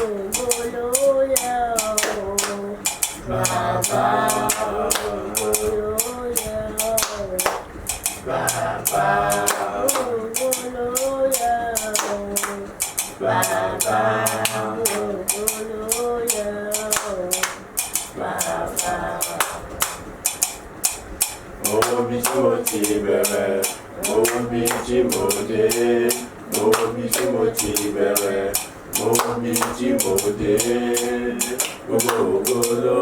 Ògo ló yẹ ọ́ o. Bàbá, Ògo ló yẹ ọ́ o. Bàbá, Ògo ló yẹ ọ́ o. Bàbá, Ògo ló yẹ ọ́ o. Bàbá. Mo wo bí tí mo ti bẹ̀rẹ̀, mo wo bí tí mo dé, mo wo bí tí mo ti bẹ̀rẹ̀, mo wo bí tí mo dé. Gbogbo ògo ló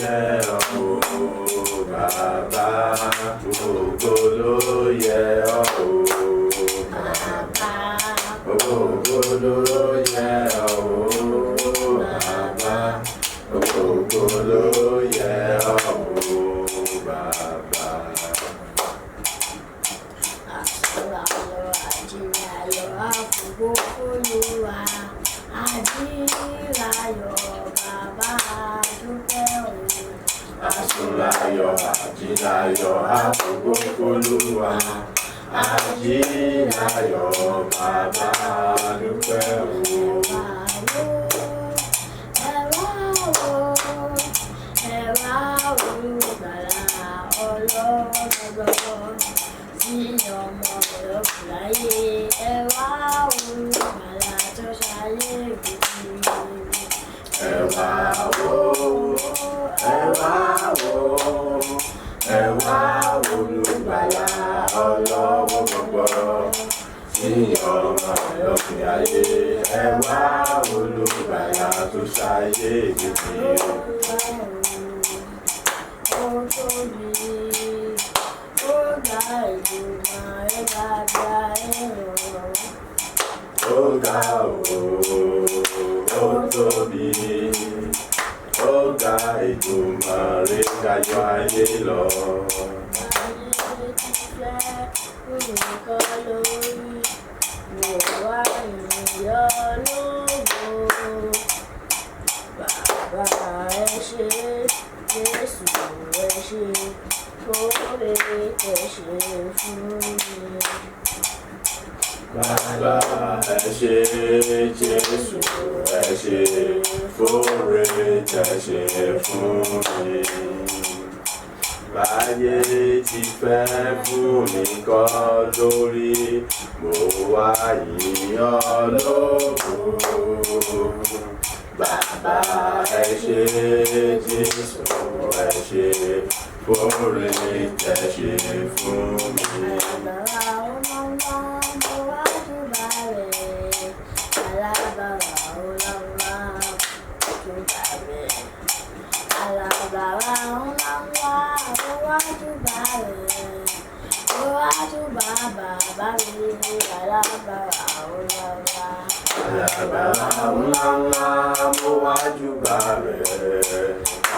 yẹ ọ́ o, bàbá. Gbogbo ògo ló yẹ ọ́ o, Bàbá, gbogbo ògo ló yẹ ọ́ o, bàbá. Gbogbo ògo ló yẹ ọ́ o, bàbá. Àsùnlayọ̀, àjílayọ̀, àfògo f'Olúwa. Àjílayọ̀, bàbá dúpẹ́ o. Àsùnlayọ̀, àjílayọ̀, àfògo f'Olúwa. Àjílayọ̀, bàbá dúpẹ́ o. Ẹ wá wò, ẹ wá wò, Olùgbàlà ọlọ́gbọ́n tí ọmọ rẹ̀ kù láyé. Ẹ wá wò Olùgbàlà tó ṣayé gbogbo. Ẹ wá wò, ẹ wá wò, ẹ wá wò Olùgbàlà ọlọ́wọ́ gbọgbọrọ tí ọmọ rẹ̀ lọ́kùn ayé. Ẹ wá wò Olùgbàlà tó ṣayé gbogbo. Ó tóbi, ó ga ìgbìmọ̀ rẹ̀ bàbá ẹ̀rọ. Ó ga o, ó tóbi, ó ga Èdùmàrè gayọ̀ ayé lọ. Ayé ti fẹ́ nǹkan lórí, mo wá yìn ọ́ lógo. Bàbá ẹ ṣé, Jésù ẹ ṣé, kóre tẹ ṣe fún mi. Bàbá ẹ ṣé, Jésù ẹ ṣé, fóore tẹ ṣe fún mi. Báyé ti fẹ́ fún mi kọ́ lórí, mo wá yìn ọ́ lógo. Bàbá ẹ ṣé, Jésù ẹ ṣé, fóore tẹ ṣe fún mi. Alábàárà ọlọ́lá, mo wá júbà rẹ̀. Alábàárà ọlọ́lá, júbà rẹ̀. Alábàárà ọlọ́lá, mo wá júbà rẹ̀. Mo wá júbà bàbá mi. Alábàárà ọlọ́lá. Alágbára ńlá ńlá, mo wá júbà rẹ̀.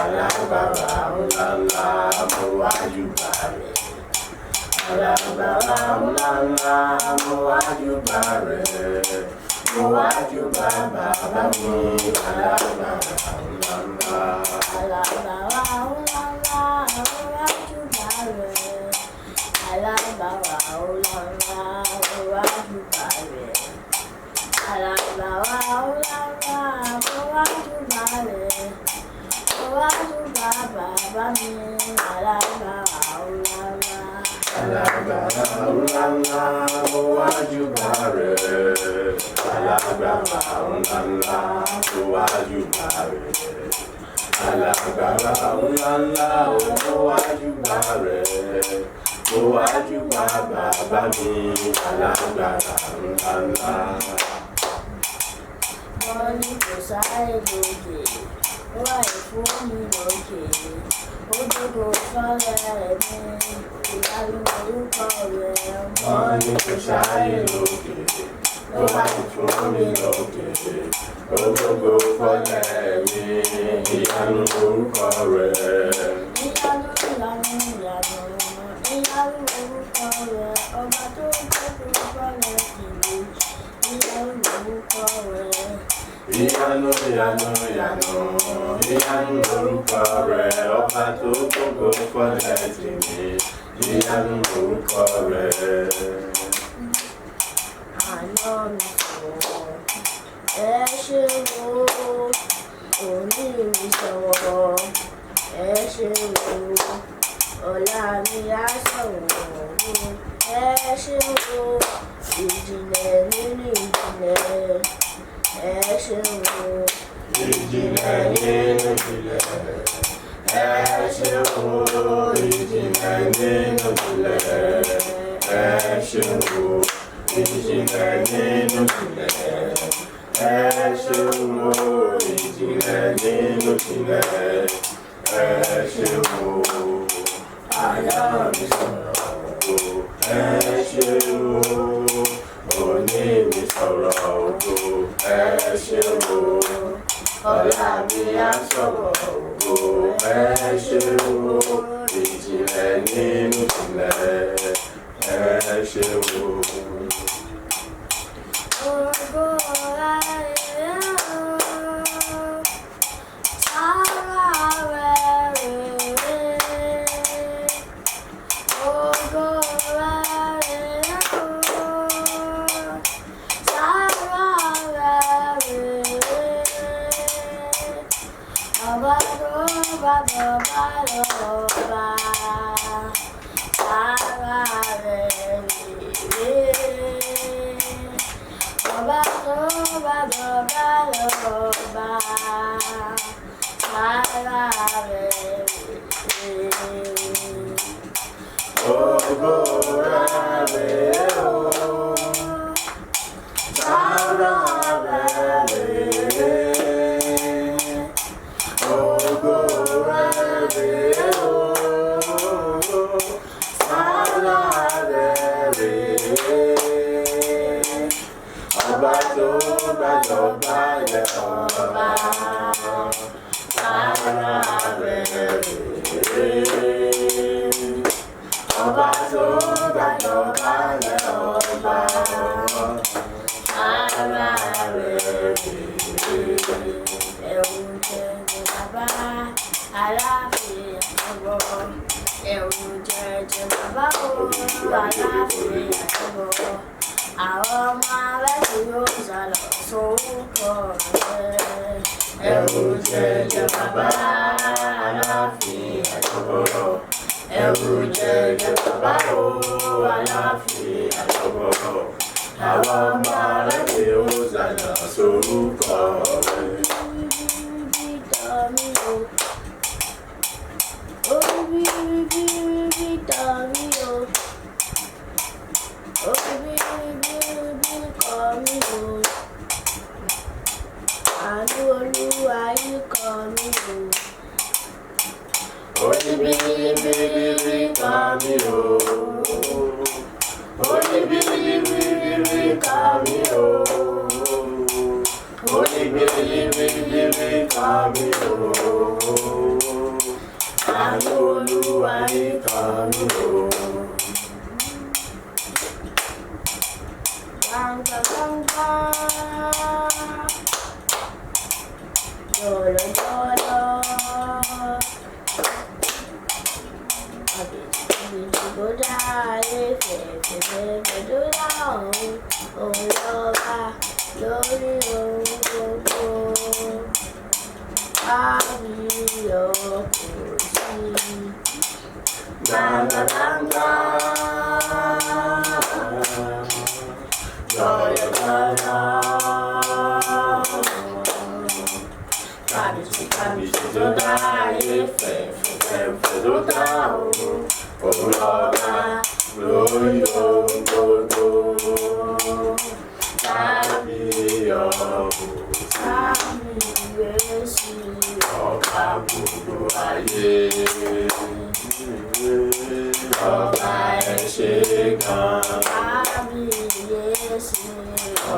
Alágbára ńlá ńlá, mo wá júbà rẹ̀. Alágbára ńlá ńlá, mo wá júbà rẹ̀. Mo wá júbà bàbá mi. Alágbára ńlá ńlá. Alábàárà ọlọ́lá, mo wá júbà rẹ̀. Alábàárà ọlọ́lá, mo wá júbà rẹ̀. Alábàárà ọlọ́lá, mo wá júbà rẹ̀. Mo wá júbà bàbá mi. Alábàárà ọlọ́lá. Alágbára ńlá ńlá, mo wá júbà rẹ̀. Alágbára ńlá ńlá, mo wá júbà rẹ̀. Alágbára ńlá ńlá, mo wá júbà rẹ̀. Mo wá júbà bàbá mi. Alágbára ńlá ńlá. Wọ́n ní kò sáré lókè, ó wà fún mi lókè. Ó dógò fọ́lẹ̀ mi, ìyanu orúkọ rẹ̀. Wọ́n ní kò sáyé lókè, ó wá fún mi lókè. Ó gbogbo fọ́lẹ̀ mi, ìyanu orúkọ rẹ̀. Ìyanu, ìyanu, ìyanu, ìyanu orúkọ rẹ̀. Ọba tó dógò fọ́lẹ̀ tèmi, ìyanu orúkọ rẹ̀. Ìyanu, ìyanu, ìyanu, ìyanu lorúkọ rẹ̀, ọba tó gbogbo fọ́lẹ̀ tèmi, ìyanu lorúkọ rẹ̀. Àná mi sọ̀rọ̀, ẹ ṣé o. Ìjìnlẹ̀ nínú ìjìnlẹ̀, ẹ ṣeun o. Ìjìnlẹ̀ nínú ìjìnlẹ̀, ẹ ṣeun o. Ìjìnlẹ̀ nínú ìjìnlẹ̀, ẹ ṣeun o. Ìjìnlẹ̀ nínú ìjìnlẹ̀, ẹ ṣeun o. Àyà mi sọ̀rọ̀ o, ẹ ṣeun o. Òní mi sọ̀rọ̀ o, ẹ ṣeun o. Ọ̀la mi á sọ̀rọ̀ o, ẹ ṣeun o. Ìjìnlẹ̀ nínú ìjìnlẹ̀, ẹ ṣeun o. Ògo rẹ̀ rèé o, sára rẹ̀ rèé. Ògo rẹ̀ rèé o, sára rẹ̀ rèé. Ọba tó bá bọ̀bá lọ́ba, sára rẹ̀ rèé. Ọba tó bá bọ̀bá lọ́ba, sára rẹ̀ rèé. Ògo rẹ̀ rèé o, sára rẹ̀ rèé. Ògo rẹ̀ rèé o, sára rẹ̀ rèé. Ọba tó gbàjọba ilẹ̀ ọba, sára rẹ̀ rèé. Ọba tó gbàjọba ilẹ̀ ọba, sára rẹ̀ rèé. Ẹ̀rù jẹjẹ bàbá aláàfin àtọ̀bọ̀. Ẹ̀rù jẹjẹ bàbá o aláàfin àtọ̀bọ̀. Àwọn ọmọ alẹ́sìn yóò sálọ sórúkọ rẹ̀. Ẹ̀rù jẹjẹ bàbá aláàfin àjọbọ̀. Ẹ̀rù jẹjẹ bàbá o aláàfin àjọbọ̀. Àwọn ọmọ alẹ́sìn ó sàlọ̀ sórúkọ rẹ̀. Bíbí tọ́ mi o. Ó bí bí bí tọ́ mi o. Ó bí bí bí kọ́ mi o. Àánú Olúwa yìí kọ́ mi o. Ó ní bíríbíríbírí kọ́ mi o. Ó ní bíríbíríbírí kọ́ mi o. Ó ní bíríbíríbírí kọ́ mi o. Àánú Olúwa yìí kọ́ mi o. Gbangba gbangba. Jọ̀lọ̀ jọ̀lọ̀. Àbìtì tó dá ayé fẹ̀fẹ̀fẹ̀fẹ̀ tó dá ọ̀run, òun lọ́ba lórí ohun gbogbo. Kábíyọ̀ kò sí. Gbangba gbangba. Jọ̀lọ̀ jọ̀lọ̀. Kábíyèsí kábíyèsí tó dá ayé fẹ̀fẹ̀fẹ̀ tó dá ọ̀run, òun lọ́ba lórí ohun gbogbo. Kábíyọ̀ kò sí. Kábíyèsí. Ọba gbogbo ayé. Ọba ẹ ṣé gan. Kábíyèsí.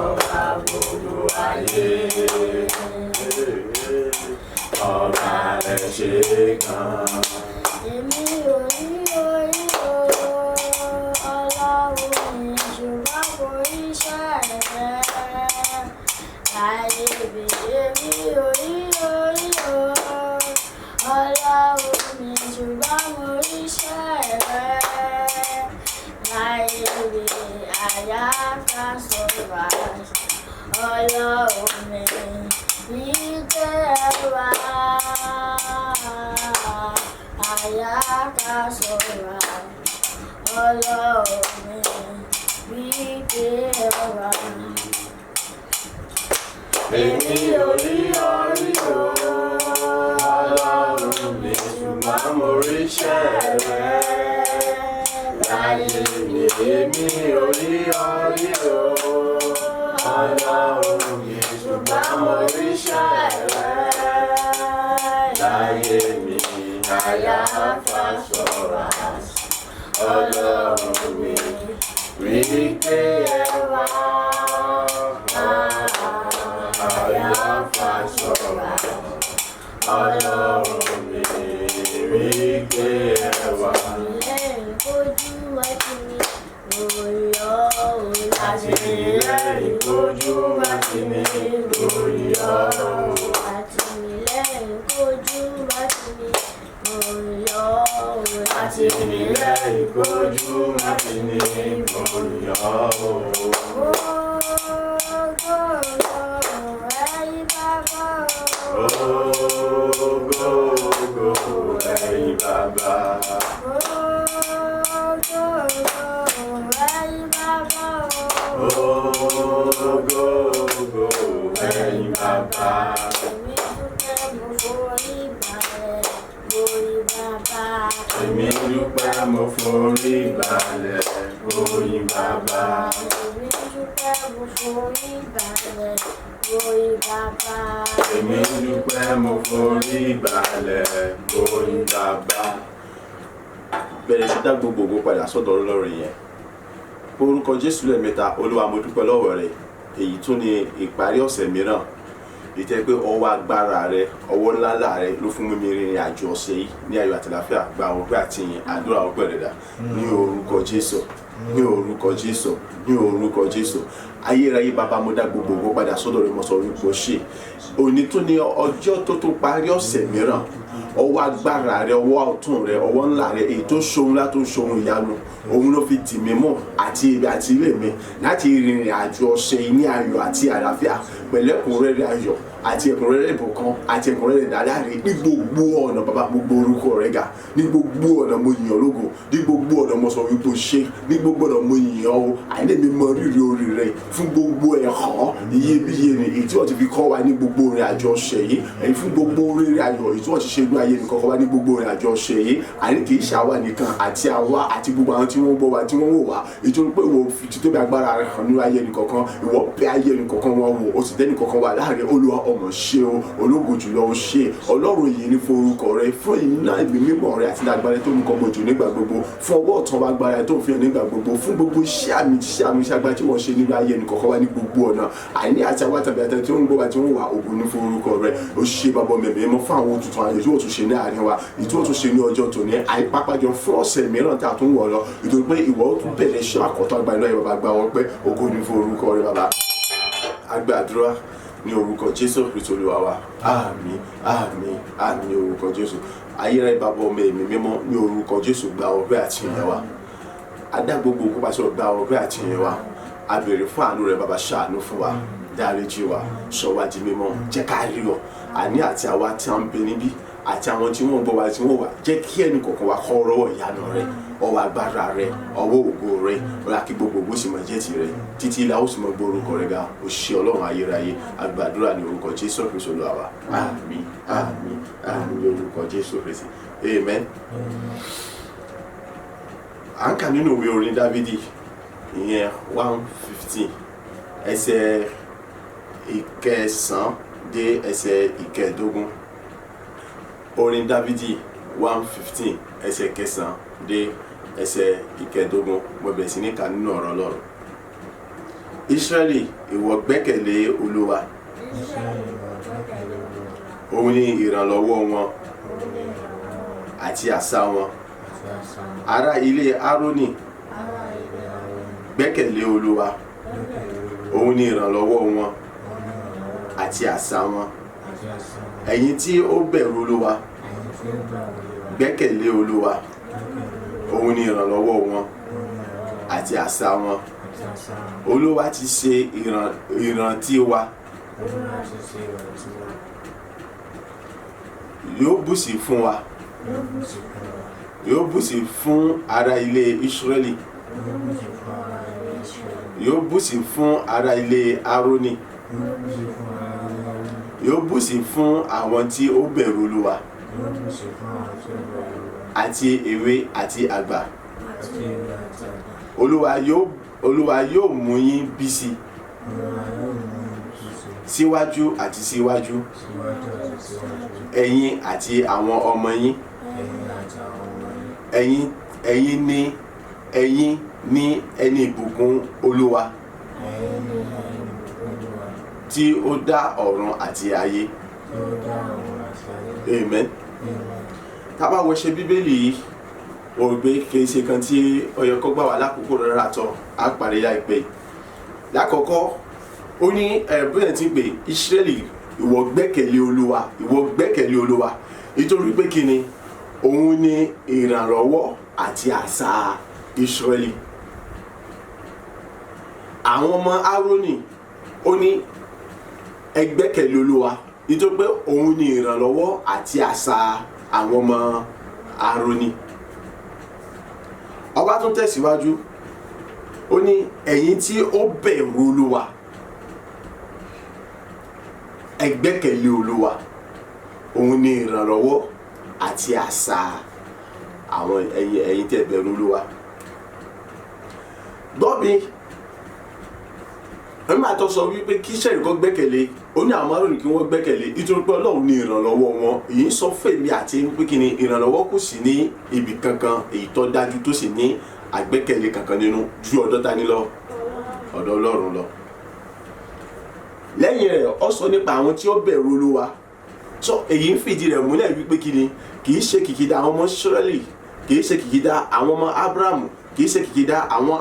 Ọba gbogbo ayé. Ọba ẹ ṣé gan. Èmi ò rí orí o, Ọlọ́run mi, ṣùgbọ́n mo rí iṣẹ́ rẹ̀. Láyé mi, èmi ò rí orí o, Ọlọ́run mi, ṣùgbọ́n mo rí iṣẹ́ rẹ̀. Láyé mi, àyà kan sọ̀rọ̀ Ọlọ́run mi, ìgbẹ́ wá. Àyà kan sọ̀rọ̀ Ọlọ́run mi, ìgbẹ́ wá. Èmi ò rí orí Assurance, Ọlọ́run mi, rí pé ẹ wà. I have assurance, Ọlọ́run mi, rí pé ẹ wà. Lẹ́yìn ojú wa ti ní òyò Àtìlẹ́yìn ojú wa ti ní òyò. Àtìlẹ́yìn ojú wa ti ní òyò. Àtìlẹ́yìn ojú wa ti ní òyò. Ògo Ògo, ògo, ẹ̀yin bàbá. ògo, ẹ̀yin bàbá. Ògo, ògo, ẹ̀yin bàbá. Èmi dúpẹ́ mo forí balẹ̀, borí bàbá. Èmi dúpẹ́ mo forí balẹ̀, oyin bàbá. Èmi dúpẹ́ mo forí balẹ̀, borí bàbá. Èmi dúpẹ́ mo forí balẹ̀, oyin bàbá. Bẹ̀rẹ̀ sí dá gbogbo ògo padà sọ́dọ̀ Ọlọ́run yẹn. Orúkọ Jésù lẹ́ẹ̀mẹ́ta, Olúwa mo dúpẹ́ lọ́wọ́ rẹ. Èyí tún ni ìparí ọ̀sẹ̀ mìíràn. Ìjẹ́ pé ọwọ́ agbára rẹ, ọwọ́ ńláńlá rẹ ló fún mi rìnrìn àjò ọ̀sẹ̀ yìí ní ayọ̀ àti àlàáfíà. Gba ọpẹ́ àti ìyìn, àdúrà ọpẹ́ rẹ dà. Ní orúkọ Jésù, ní orúkọ Jésù, ní orúkọ Jésù. Ayérayé bàbá, mo dá gbogbo ògo padà sọ́dọ̀ rẹ, mo sọ wípé o ṣé. Òní tún ni ọjọ́ tó tún parí ọ̀sẹ̀ mìíràn. Ọwọ́ agbára rẹ, ọwọ́ ọ̀tún rẹ, ọwọ́ ńlá rẹ, èyí tó ṣohun ńlá, tó ṣohun ìyanu, òun ló fi dì mí mú àti ibi àti ilé mi láti rìnrìn àjò ọ̀sẹ̀ yìí ní ayọ̀ àti àlàáfíà, pẹ̀lẹ́kùnrẹ́rẹ́ ayọ̀ àti ẹ̀kúnrẹ́rẹ́ ìbùkún àti ẹ̀kúnrẹ́rẹ́ ìdáláre ní gbogbo ọ̀nà. Bàbá, gbogbo orúkọ rẹ ga ní gbogbo ọ̀nà. Mo yìn ọ́ lógo ní gbogbo ọ̀nà. Mo sọ wípé o ṣé ní gbogbo ọ̀nà. Mo yìn ọ́ o. Àìní mi mọ rírì orí rẹ fún gbogbo ẹ̀kọ́ iyebíye ni èyí tí wọ́n ti fi kọ́ wa ní gbogbo ìrìn àjò ọ̀sẹ̀ yìí, èyí fún gbogbo oríire ayọ̀ èyí tí wọ́n ti ṣe inú ayé mi kọ́kọ́ wá ní gbogbo ìrìn àjò ọ̀sẹ̀ yìí. Àní kì í ṣe àwa nìkan, àti àwa àti gbogbo àwọn tí wọ́n gbọ́ wa, tí wọ́n wò wá, ìtorí pé ìwọ fi títóbi agbára rẹ hàn nínú ayé nìkọ̀ọ̀kan. Ìwọ bẹ ayé nìkọ̀ọ̀kan wọn wò, ó sì dẹ́ nìkọ̀ọ̀kan wà láàrin. Olúwa, ọmọ ṣe o, ológo jùlọ o ṣe. Ọlọ́run yìí ní forúkọ rẹ fún iná ìbí mímọ́ rẹ àti agbára tó mú kọ́ mọ̀jù nígbà gbogbo, fún ọwọ́ ọ̀tún agbára rẹ tó ń fi hàn nígbà gbogbo, fún gbogbo iṣẹ́ àmì, iṣẹ́ àmì, iṣẹ́ agbára tí wọ́n ṣe nínú ayé nìkọ̀ọ̀kan wá ní gbogbo ọ̀nà, àìní àti àwa tàbí àtẹni tí ó ń gbọ́ wa, tí wọ́n wà. Ògo ní forúkọ rẹ. Ó ṣe, bàbá mẹ̀mí mọ́, fún àwọn tuntun ayọ̀ tí wọ́n tún ṣe ní àárín wa, èyí tí wọ́n tún ṣe ní ọjọ́ tòní, àìpápájọ fún ọ̀sẹ̀ mìíràn tí a tún wọ̀ lọ, ìtorí pé ìwọ ó tún bẹ̀rẹ̀ iṣẹ́ àkọ́tọ̀ agbára lọ́yẹ̀. Bàbá, gba wọn pé ògo ní forúkọ rẹ. Bàbá, agbàdúrà ní orúkọ Jésù Kristu Olúwa wa. Àmín, àmín, àmín ní orúkọ Jésù. Ayérayé bàbá, ọmọ, ẹ̀mí mímọ́, ní orúkọ Jésù, gba ọpẹ́ àti ìyìn wa. Adá gbogbo ògo pàṣẹ, gba ọpẹ́ àti ìyìn wa. A béèrè fún àánú rẹ. Bàbá, ṣàánú fún wa, dáríjì wa, sọ wá di mímọ́, jẹ́ ká rí ọ. Àní àti àwa tí a ń bẹ níbí àti àwọn tí wọ́n ń bọ̀ wá, tí wọ́n wà, jẹ́ kí ẹnì kọ̀ọ̀kan wa kọ́ rọ́wọ́ ìyanu rẹ, ọwọ́ agbára rẹ, ọwọ́ ògo rẹ. Ọlá kí gbogbo ògo sì máa jẹ́ tìrẹ títí ilà, ó sì máa gbọ́ orúkọ rẹ ga. Ó ṣe, Ọlọ́run ayérayé. Àgbàdúrà ní orúkọ Jésù Kristu Olúwa wa. Àmín, àmín, àmín ní orúkọ Jésù Kristi. Amen. À ń kà nínú ìwé orin Dávidi, ìyẹn 115, ẹsẹ̀ 9 dé ẹsẹ̀ 15. Orin Dávidi 115, ẹsẹ̀ 9 dé ẹsẹ̀ 15. Mo bẹ̀rẹ̀ sí ní kà nínú ọ̀rọ̀ Ọlọ́run. Ísírẹ́lì, ìwọ gbẹ́kẹ̀lé Olúwa. Òun ni ìrànlọ́wọ́ wọn àti asà wọn. Ará ilé Árónì, gbẹ́kẹ̀lé Olúwa. Òun ni ìrànlọ́wọ́ wọn àti asà wọn. Ẹ̀yin tí ó bẹ̀rù Olúwa, gbẹ́kẹ̀lé Olúwa. Òun ni ìrànlọ́wọ́ wọn àti asà wọn. Olúwa ti ṣe ìrántí wa, yóò bùsí fún wa, yóò bùsí fún ará ilé Ísírẹ́lì, yóò bùsí fún ará ilé Árónì, yóò bùsí fún àwọn tí ó bẹ̀rù Olúwa, àti èwe àti àgbà. Olúwa yóò mú yín bí sí Síwájú àti síwájú, Síwájú àti síwájú, ẹ̀yin àti àwọn ọmọ yín. Ẹ̀yin àti àwọn ọmọ yín. Ẹ̀yin ní ẹni ìbùkún Olúwa, Ẹ̀yin ni ẹni ìbùkún Olúwa, tí ó dá ọ̀run àti ayé. Tí ó dá ọ̀run àti ayé. Amen. Amen. Tá a bá wo ṣe Bíbélì yìí, o rò pé kì í ṣe kan tí ó yẹ kó gbà wá lákòókò rárá tán, á parí láìpẹ́. Lákọ̀ọ́kọ́, ó ní ẹ̀bùn tí ń pè Ísírẹ́lì, ìwọ gbẹ́kẹ̀lé Olúwa, ìwọ gbẹ́kẹ̀lé Olúwa, nítorí pé kí ni? Òun ni ìrànlọ́wọ́ àti àṣà Ísírẹ́lì. Àwọn ọmọ Árónì, ó ní ẹ gbẹ́kẹ̀lé Olúwa, nítorí pé òun ni ìrànlọ́wọ́ àti àṣà àwọn ọmọ Árónì. Ọba tún tẹ̀síwájú, ó ní ẹ̀yin tí ó bẹ̀rù Olúwa, ẹ gbẹ́kẹ̀lé Olúwa, òun ni ìrànlọ́wọ́ àti àṣà àwọn ẹ̀yin tí ẹ bẹ̀rù Olúwa. Gbọ́ mi, nígbà tó sọ wípé kí sẹ́yìn kó gbẹ́kẹ̀lé, ó ní àwọn Árónì kí wọ́n gbẹ́kẹ̀lé, nítorí pé Ọlọ́run ní ìrànlọ́wọ́ wọn. Èyí ń sọ fún èmi àti pé kí ni? Ìrànlọ́wọ́ kò sí ní ibì kankan èyí tó dájú tó sì ní àgbẹ́kẹ̀lé kankan nínú ju ọ̀dọ̀ ta ni lọ? Ọ̀dọ̀ Ọlọ́run lọ. Lẹ́yìn rẹ̀, ó sọ nípa àwọn tí ó bẹ̀rù Olúwa. Tó èyí ń fìdí rẹ̀ múlẹ̀ wípé kí ni? Kì í ṣe kìkìdá àwọn ọmọ Ísírẹ́lì, kì í ṣe kìkìdá àwọn ọmọ Ábúráhámù, kì í ṣe kìkìdá àwọn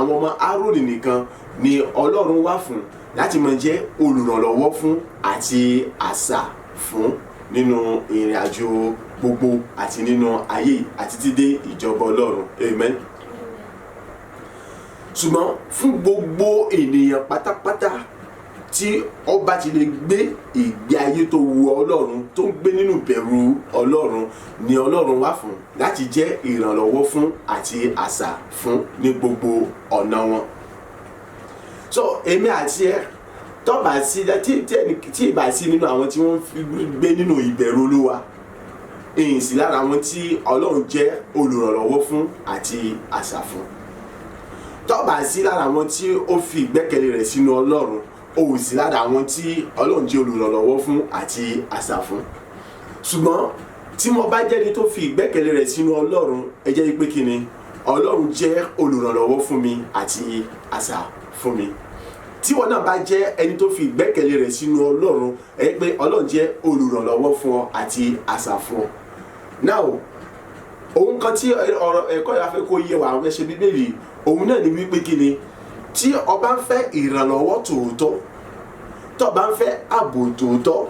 ọmọ Árónì nìkan ni Ọlọ́run wà fún láti máa jẹ́ olùrànlọ́wọ́ fún àti àṣà fún nínú ìrìn àjò gbogbo àti nínú ayé àti títí dé ìjọba Ọlọ́run. Amen. Ṣùgbọ́n fún gbogbo ènìyàn pátápátá tí ọba ti lè gbé ìgbé ayé tó wu Ọlọ́run, tó ń gbé nínú ìbẹ̀rù Ọlọ́run, ni Ọlọ́run wà fún láti jẹ́ ìrànlọ́wọ́ fún àti àṣà fún ní gbogbo ọ̀nà wọn. So èmi àti ẹ tọ́ba sí tí ìbá sí nínú àwọn tí wọ́n fi gbé nínú ìbẹ̀rù Olúwa, èyí sì lára àwọn tí Ọlọ́run jẹ́ olùrànlọ́wọ́ fún àti àṣà fún. Tọ́ba sí lára àwọn tí ó fi ìgbẹ́kẹ̀lé rẹ̀ sínú Ọlọ́run, ó sì lára àwọn tí Ọlọ́run jẹ́ olùrànlọ́wọ́ fún àti àṣà fún. Ṣùgbọ́n tí mo bá jẹ́ni tó fi ìgbẹ́kẹ̀lé rẹ̀ sínú Ọlọ́run, ẹ jẹ́ pé kí ni? Ọlọ́run jẹ́ olùrànlọ́wọ́ fún mi àti àṣà fún mi. Tí wọn náà bá jẹ́ ẹni tó fi ìgbẹ́kẹ̀lé rẹ̀ sínú Ọlọ́run, ẹ jẹ́ pé Ọlọ́run jẹ́ olùrànlọ́wọ́ fún ọ àti àṣà fún ọ. Now, ohun kan tí ọ̀rọ̀ ẹ̀kọ́ yà fẹ́ kó yé wa àwọn ẹṣẹ Bíbélì, òun náà ni wípé kí ni? Tí ọba ń fẹ́ ìrànlọ́wọ́ tòótọ́, tó bá ń fẹ́ ààbò tòótọ́,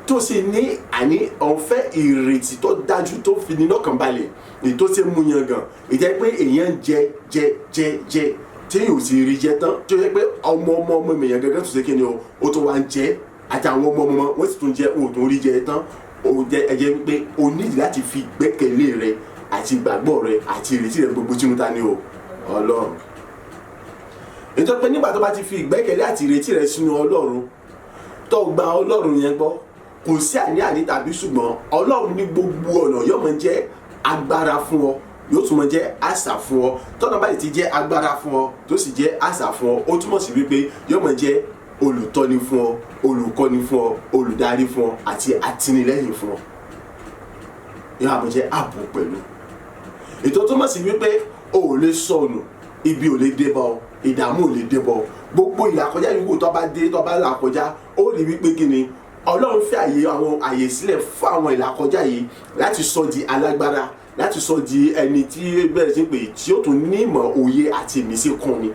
tó sì ní àní òun fẹ́ ìrètí tó dájú tó fi ní lọ́kàn balẹ̀, èyí tó ṣe mú yangàn, ìjẹ́ pé èèyàn ń jẹ jẹ jẹ jẹ tí yóò sì rí jẹ tán, tó yẹ pé ọmọ ọmọ ọmọ èèyàn gẹ́gẹ́ tó ṣe kí ni o, ó tó wá ń jẹ, àti àwọn ọmọ ọmọ wọn sì tún jẹ, òun tó rí jẹ tán. Ó jẹ ẹjẹ wípé o nídìí láti fi ìgbẹ́kẹ̀lé rẹ àti ìgbàgbọ́ rẹ àti ìrètí rẹ gbogbo sínú ta ni o? Ọlọ́run. Nítorí pé nígbà tó bá ti fi ìgbẹ́kẹ̀lé àti ìrètí rẹ sínú Ọlọ́run, tó gba Ọlọ́run yẹn gbọ́, kò sí àní-àní tàbí ṣùgbọ́n Ọlọ́run ní gbogbo ọ̀nà yóò máa jẹ́ agbára fún ọ, yóò tún máa jẹ́ àṣà fún ọ. Tọ́nà báyìí ti jẹ́ agbára fún ọ tó sì jẹ́ àṣà fún ọ, ó túmọ̀ sí wípé yóò máa jẹ́ olùtọ́ni fún ọ, olùkọ́ni fún ọ, olùdarí fún ọ àti àtìlẹ́yìn fún ọ. Yóò máa jẹ́ ààbò pẹ̀lú. Ètò túmọ̀ sí wípé o ò lè sọnù, ibi ò lè dé bá ọ, ìdààmú ò lè dé bá ọ. Gbogbo ìlàkọjá yòówù tó bá dé, tó bá là kọjá, ó rí wípé kí ni? Ọlọ́run fi àyè àwọn àyè sílẹ̀ fún àwọn ìlàkọjá yìí láti sọ di alágbára, láti sọ di ẹni tí bẹ̀rẹ̀ sí pé tí ó tún ní ìmọ̀, òye àti ìmísí kún ni,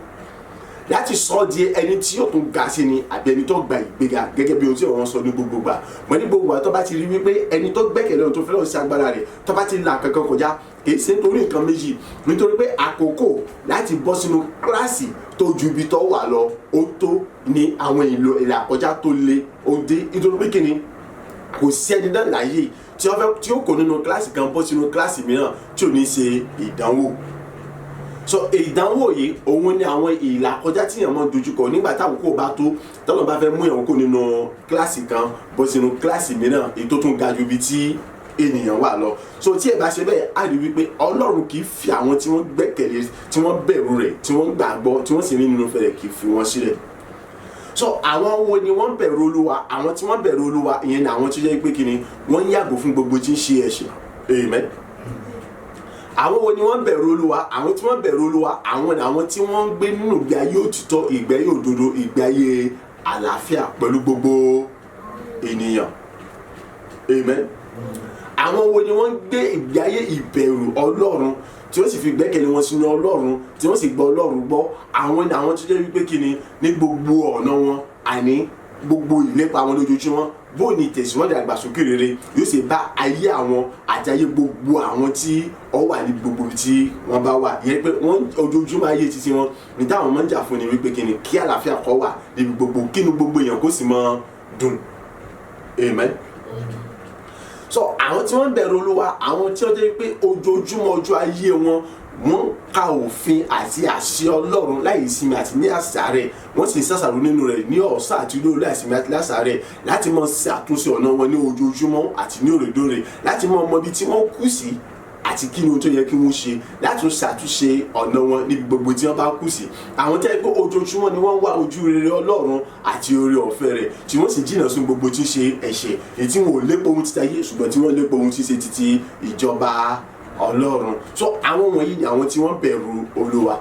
láti sọ di ẹni tí ó tún ga sí ni, àbí ẹni tó gba ìgbéga gẹ́gẹ́ bí ohun tí wọ́n sọ ní gbogbo gbà. Mọ̀ ní gbogbo gbà tó bá ti rí wípé ẹni tó gbẹ́kẹ̀lé ohun tó fẹ́ lọ́wọ́ sí agbára rẹ̀, tó bá ti là kankan kọjá, kì í ṣe nítorí nǹkan méjì, nítorí pé àkókò láti bọ́ sínú kíláàsì tó ju ibi tó wà lọ ó tó ní àwọn ìlò ìlàkọjá tó le ó dé. Nítorí pé kíni? Kò sí ẹni náà láyé tí ó fẹ́ tí ó kó nínú kíláàsì kan bọ́ sínú kíláàsì mìíràn tí ò ní ṣe ìdánwò. So ìdánwò yìí, òun ni àwọn ìlàkọjá tí èèyàn máa ń dojúkọ nígbà táwọn kò bá tó, tọ́lọ́ bá fẹ́ mú èèyàn kó nínú kíláàsì kan bọ́ sínú kíláàsì mìíràn èyí tó tún ga ju ibi tí ènìyàn wà lọ. So tí ẹ bá ṣe bẹ́ẹ̀, á rí wípé Ọlọ́run kì í fi àwọn tí wọ́n gbẹ́kẹ̀lé, tí wọ́n bẹ̀rù rẹ̀, tí wọ́n gbàgbọ́, tí wọ́n sì ní nínú fẹ̀rẹ̀, kì í fi wọ́n sílẹ̀. So àwọn wo ni wọ́n bẹ̀rù Olúwa? Àwọn tí wọ́n bẹ̀rù Olúwa, ìyẹn ni àwọn tó jẹ́ pé kíni, wọ́n ń yàgò fún gbogbo tí ń ṣe ẹ̀ṣẹ̀. Amen. Àwọn wo ni wọ́n bẹ̀rù Olúwa? Àwọn tí wọ́n bẹ̀rù Olúwa, àwọn ni àwọn tí wọ́n ń gbé nínú ìgbé ayé òtítọ́, ìgbé ayé òdodo, ìgbé ayé àlàáfíà pẹ̀lú gbogbo ènìyàn. Amen. Àwọn wo ni wọ́n ń gbé ìgbé ayé ìbẹ̀rù Ọlọ́run, tí wọ́n sì fi gbẹ́kẹ̀lé wọn sínú Ọlọ́run, tí wọ́n sì gbọ́ Ọlọ́run gbọ́? Àwọn ni àwọn tó jẹ́ wípé kíni, ní gbogbo ọ̀nà wọn, àní gbogbo ìlépa wọn lójoojúmọ́, bó ni ìtẹ̀síwájú àgbàsókè rere yóò ṣe bá ayé àwọn àti ayé gbogbo àwọn tí ó wà ní gbogbo tí wọ́n bá wà. Ìyẹn pé wọ́n ojoojúmọ́ ayé títí wọn ní táwọn máa ń jà fún ni wípé kíni, kí àlàáfíà kó wà níbi gbogbo, kínú gbogbo èèyàn kó sì máa dùn. Amen. So àwọn tí wọ́n bẹ̀rù Olúwa, àwọn tí wọ́n jẹ́ pé ojoojúmọ́ ọjọ́ ayé wọn, wọ́n ka òfin àti àṣẹ Ọlọ́run láì sinmi àti ní àṣàrẹ̀, wọ́n sì ń ṣàṣàrò nínú rẹ̀ ní ọ̀sán àti lóru láì sinmi àti láṣàrẹ̀, láti máa ṣe àtúnṣe ọ̀nà wọn ní ojoojúmọ́ àti ní òrèdóòrè, láti máa mọ ibi tí wọ́n kù sí àti kí ni ohun tó yẹ kí wọ́n ṣe láti ṣàtúnṣe ọ̀nà wọn níbi gbogbo tí wọ́n bá kù sí. Àwọn tẹ́ pé ojoojúmọ́ ni wọ́n ń wá ojú rere Ọlọ́run àti oore ọ̀fẹ́ rẹ̀, tí wọ́n sì jìnnà sí gbogbo tí ń ṣe ẹ̀ṣẹ̀, èyí tí wọn ò lépa ohun títí ayé, ṣùgbọ́n tí wọ́n lépa ohun tí ń ṣe títí ìjọba Ọlọ́run. So àwọn wọ̀nyí ni àwọn tí wọ́n bẹ̀rù Olúwa.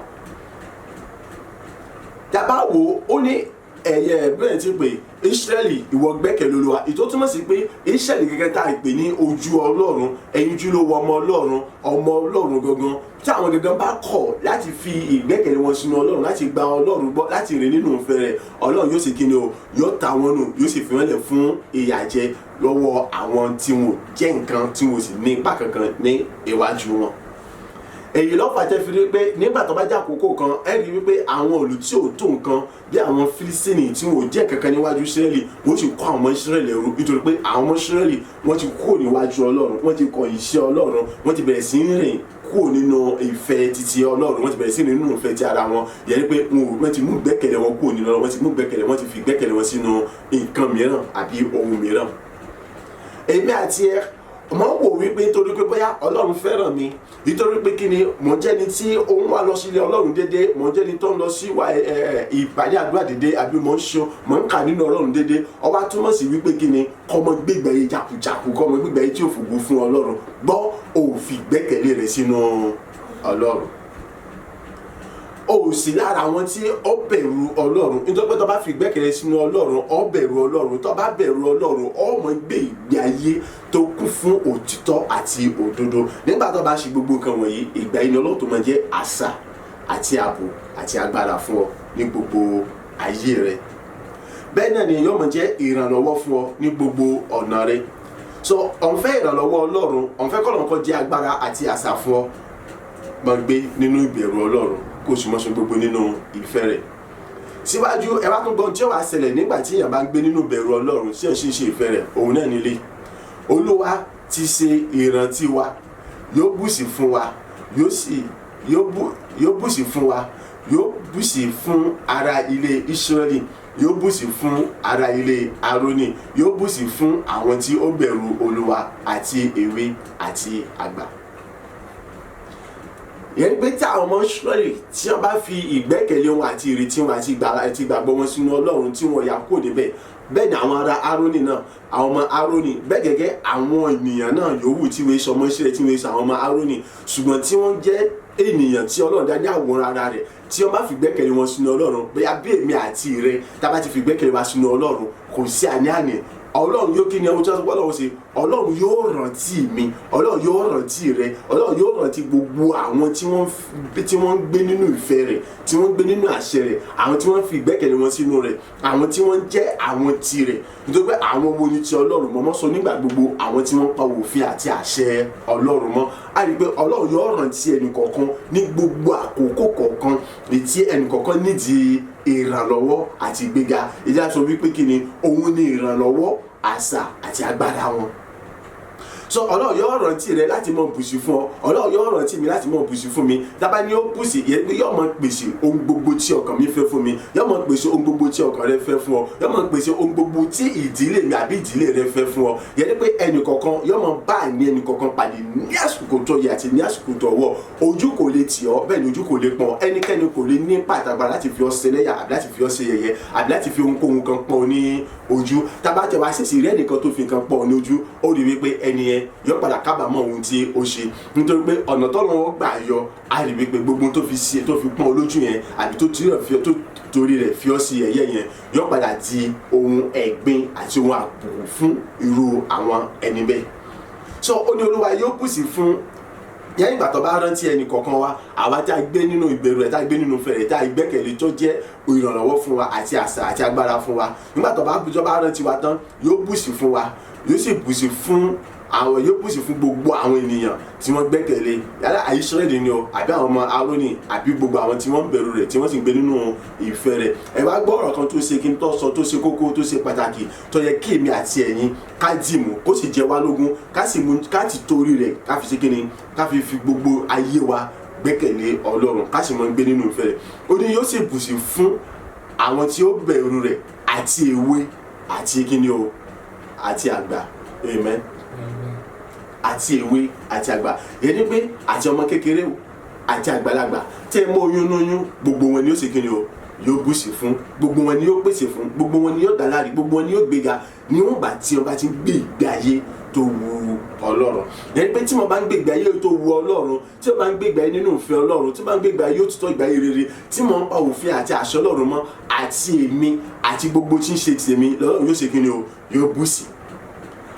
Tàbá wo ó ní ẹ̀yẹ bẹ́ẹ̀ ti pé Ísírẹ́lì, ìwọ gbẹ́kẹ̀lé Olúwa. Ìtò túmọ̀ sí pé Ísírẹ́lì gẹ́gẹ́ tá a pè ní ojú Ọlọ́run, ẹyinjú ló wọ ọmọ Ọlọ́run, ọmọ Ọlọ́run gangan, tí àwọn gangan bá kọ̀ láti fi ìgbẹ́kẹ̀lé wọn sínú Ọlọ́run, láti gba Ọlọ́run gbọ́, láti rìn nínú ìfẹ́ rẹ̀, Ọlọ́run yóò sì kí ni o, yóò ta wọn nù, yóò sì fi wọ́n lẹ̀ fún ìyà jẹ lọ́wọ́ àwọn tí wọn ò jẹ́ nǹkan, tí wọn ò sì ní ipá kankan ní iwájú wọn. Èyí ló fà tẹ́ fi rí pé nígbà tó bá jẹ́ àkókò kan, ẹ rí wípé àwọn ìlú tí ò tó nǹkan bí àwọn Fílístínì tí wọn ò jẹ́ kankan níwájú Ísírẹ́lì, wọ́n sì kó àwọn ọmọ Ísírẹ́lì ẹrú, nítorí pé àwọn ọmọ Ísírẹ́lì wọ́n ti kúrò níwájú Ọlọ́run, wọ́n ti kọ̀ iṣẹ́ Ọlọ́run, wọ́n ti bẹ̀rẹ̀ sí rìn kúrò nínú ìfẹ́ títí Ọlọ́run, wọ́n ti bẹ̀rẹ̀ sí rìn nínú ìfẹ́ ti ara wọn. Yẹn pé wọ́n ti mú ìgbẹ́kẹ̀lé wọn kúrò nínú Ọlọ́run, wọ́n ti mú ìgbẹ́kẹ̀lé, wọ́n ti fi ìgbẹ́kẹ̀lé wọn sínú nǹkan mìíràn àbí ohun mìíràn. Èmi àti ẹ mo ń wò wípé nítorí pé bóyá Ọlọ́run fẹ́ràn mi, nítorí pé kí ni, mò ń jẹ́ni tí ó ń wá lọ sí ilé Ọlọ́run dédé, mò ń jẹ́ni tó ń lọ sí ìpàdé àdúrà dédé, àbí mò ń ṣe mò ń kà nínú Ọlọ́run dédé, ó wá túmọ̀ sí wípé kí ni, kọ́mọ gbégbé ayé jakujaku, kọ́mọ gbégbé ayé tí ò fògo fún Ọlọ́run. Gbọ́, ò fi ìgbẹ́kẹ̀lé rẹ̀ sínú Ọlọ́run, o sì lára àwọn tí ó bẹ̀rù Ọlọ́run. Nítorí pé tó bá fi ìgbẹ́kẹ̀lé sínú Ọlọ́run, ó bẹ̀rù Ọlọ́run. Tó bá bẹ̀rù Ọlọ́run, ó máa gbé ìgbé ayé tó kún fún òtítọ́ àti òdodo. Nígbà tó bá ṣe gbogbo nǹkan wọ̀nyí, ìgbà yìí ni Ọlọ́run tó máa jẹ́ àṣà àti ààbò àti agbára fún ọ ní gbogbo ayé rẹ. Bẹ́ẹ̀ náà ni yóò máa jẹ́ ìrànlọ́wọ́ fún ọ ní gbogbo ọ̀nà rẹ. So ọ̀nfẹ́ ìrànlọ́wọ́ Ọlọ́run, ọ̀nfẹ́ kọ́lọ́n kó jẹ́ agbára àti àṣà fún ọ, máa gbé nínú ìbẹ̀rù Ọlọ́run, kó o sì máa ṣe gbogbo nínú ìfẹ́ rẹ̀. Síwájú ẹ wá tún gbọ́n tí ó wàá ṣẹlẹ̀ nígbà tí èèyàn bá ń gbé nínú ìbẹ̀rù Ọlọ́run, tí èèyàn sì ń ṣe ìfẹ́ rẹ̀, òun náà nílé Olúwa ti ṣe ìrántí wa, yóò bùsì fún wa, yóò sì yóò bùsì fún wa, yóò bùsì fún ará ilé Ísírẹ́lì, yóò bùsì fún ará ilé Árónì, yóò bùsì fún àwọn tí ó bẹ̀rù Olúwa, àti èwe àti àgbà. Ìyẹn pé tí àwọn ọmọ Ísírẹ́lì tí wọ́n bá fi ìgbẹ́kẹ̀lé wọn àti ìrètí wọn àti ìgbàgbọ́ wọn sínú Ọlọ́run, tí wọ́n yà kúrò níbẹ̀, bẹ́ẹ̀ ni àwọn ará Árónì náà, àwọn ọmọ Árónì, bẹ́ẹ̀ gẹ́gẹ́ àwọn ènìyàn náà yòówù tí wọ́n ṣe ọmọ Ísírẹ́lì, tí wọ́n ṣe àwọn ọmọ Árónì, ṣùgbọ́n tí wọ́n jẹ́ ènìyàn tí Ọlọ́run dá ní àwòrán ara rẹ̀, tí wọ́n bá fi ìgbẹ́kẹ̀lé wọn sínú Ọlọ́run, bóyá bí èmi àti rẹ tá bá ti fi ìgbẹ́kẹ̀lé wa sínú Ọlọ́run, kò sí àní-àní. Ọlọ́run yóò kí ni ohun tí wọ́n sọ pé Ọlọ́run ṣe? Ọlọ́run yóò rántí mi, Ọlọ́run yóò rántí rẹ, Ọlọ́run yóò rántí gbogbo àwọn tí wọ́n ń gbé nínú ìfẹ́ rẹ̀, tí wọ́n ń gbé nínú àṣẹ rẹ̀, àwọn tí wọ́n fi ìgbẹ́kẹ̀lé wọn sínú rẹ̀, àwọn tí wọ́n jẹ́ àwọn tirẹ̀. Nítorí pé àwọn wo ni ti Ọlọ́run mọ́? Mọ́ sọ nígbà gbogbo àwọn tí wọ́n pa òfin àti àṣẹ Ọlọ́run mọ́. A rí i pé Ọlọ́run yóò rántí ẹnì kọ̀ọ̀kan ní gbogbo àkókò kọ̀ọ̀kan tí ẹnì kọ̀ọ̀kan nídìí ìrànlọ́wọ́ àti ìgbéga. Ìjà sọ wípé kí ni, òun ni ìrànlọ́wọ́, àṣà àti agbára wọn. So Ọlọ́run yóò rántí rẹ láti mọ bùsì fún ọ, Ọlọ́run yóò rántí mi láti mọ bùsì fún mi. Tábà ní ó bùsì, yẹn pé yóò mọ pèsè ohun gbogbo tí ọkàn mi fẹ́ fún mi, yóò mọ pèsè ohun gbogbo tí ọkàn rẹ fẹ́ fún ọ, yóò mọ pèsè ohun gbogbo tí ìdílé mi àbí ìdílé rẹ fẹ́ fún ọ. Yẹn pé ẹnì kọ̀ọ̀kan kọ̀ọ̀kan, yóò máa bá àìní ẹnì kọ̀ọ̀kan pàdé ní àsìkò tó yẹ àti ní àsìkò tó wọ̀. Ojú kò lè tì ọ́, bẹ́ẹ̀ ni ojú kò lè pọ́n. Ẹnikẹ́ni kò lè ní pàtàgbà láti fi ọ́ ṣẹlẹ́yà àbí láti fi ọ́ ṣe yẹ̀yẹ́ àbí láti fi ohunkóhun kan pọ́n ní ojú. Tábà tẹ wá ṣèṣì rí ẹnìkan tó fi nǹkan pọ́n ní ojú, ó rí wípé ẹni yẹn yóò padà kábàámọ̀ ohun tí ó ṣe, nítorí pé ọ̀nà tọ́lọ́run gbà yọ, á rí wípé gbogbo ohun tó fi ṣe, tó fi pọ́n olójú yẹn àbí tó torí rẹ̀ fi ọ́ sí yẹ̀yẹ́ yẹn, yóò padà di ohun ẹ̀gbin àti ohun àbùkù fún irú àwọn ẹni bẹ́ẹ̀. So ó ní Olúwa yóò bùsí fún yẹn ìgbà tó bá rántí ẹnì kọ̀ọ̀kan wa, àwa tí a gbé nínú ìbẹ̀rù rẹ̀, tá a gbé nínú ìfẹ́ rẹ̀, tá a gbẹ́kẹ̀lé, tó jẹ́ ìrànlọ́wọ́ fún wa àti àṣà àti agbára fún wa. Nígbà tó bá rántí wa tán, yóò bùsí fún wa, yóò sì bùsí fún àwọn, yóò bùsí fún gbogbo àwọn ènìyàn tí wọ́n gbẹ́kẹ̀lé, yálà Ísírẹ́lì ni o, àbí àwọn ọmọ Árónì, àbí gbogbo àwọn tí wọ́n ń bẹ̀rù rẹ̀, tí wọ́n sì ń gbé nínú ìfẹ́ rẹ̀. Ẹ wá gbọ́ ọ̀rọ̀ kan tó ṣe kí n tó sọ, tó ṣe kókó, tó ṣe pàtàkì, tó yẹ kí èmi àti ẹ̀yin ká dìmú, kó sì jẹ wá lógún, ká sì mú, ká ti torí rẹ̀ ká fi ṣe kíni, ká fi fi gbogbo ayé wa gbẹ́kẹ̀lé Ọlọ́run, ká sì mọ gbé nínú ìfẹ́ rẹ̀. Ó ní yóò sì bùsí fún àwọn tí ó bẹ̀rù rẹ̀, àti èwe àti kíni o, àti àgbà. Amen. Àti èwe àti àgbà, èyí ni pé àti ọmọ kékeré o àti àgbàlagbà tí ẹ mọ oyún lóyún, gbogbo wọn ni ó ṣe kíni o, yóò bùsì fún, gbogbo wọn ni yóò pèsè fún, gbogbo wọn ni yóò dá láre, gbogbo wọn ni yóò gbéga níwọ̀n ìgbà tí wọn bá ti ń gbé ìgbé ayé tó wu Ọlọ́run. Yẹn pé tí wọn bá ń gbé ìgbé ayé tó wu Ọlọ́run, tí wọn bá ń gbé ìgbé ayé nínú ìfẹ́ Ọlọ́run, tí wọn bá ń gbé ìgbé ayé òtítọ́, ìgbé ayé rere, tí wọn ń pa òfin àti àṣẹ Ọlọ́run mọ́, àti èmi àti gbogbo tí ń ṣe tèmi, lọ́lọ́run yóò ṣe kíni o, yóò bùsì.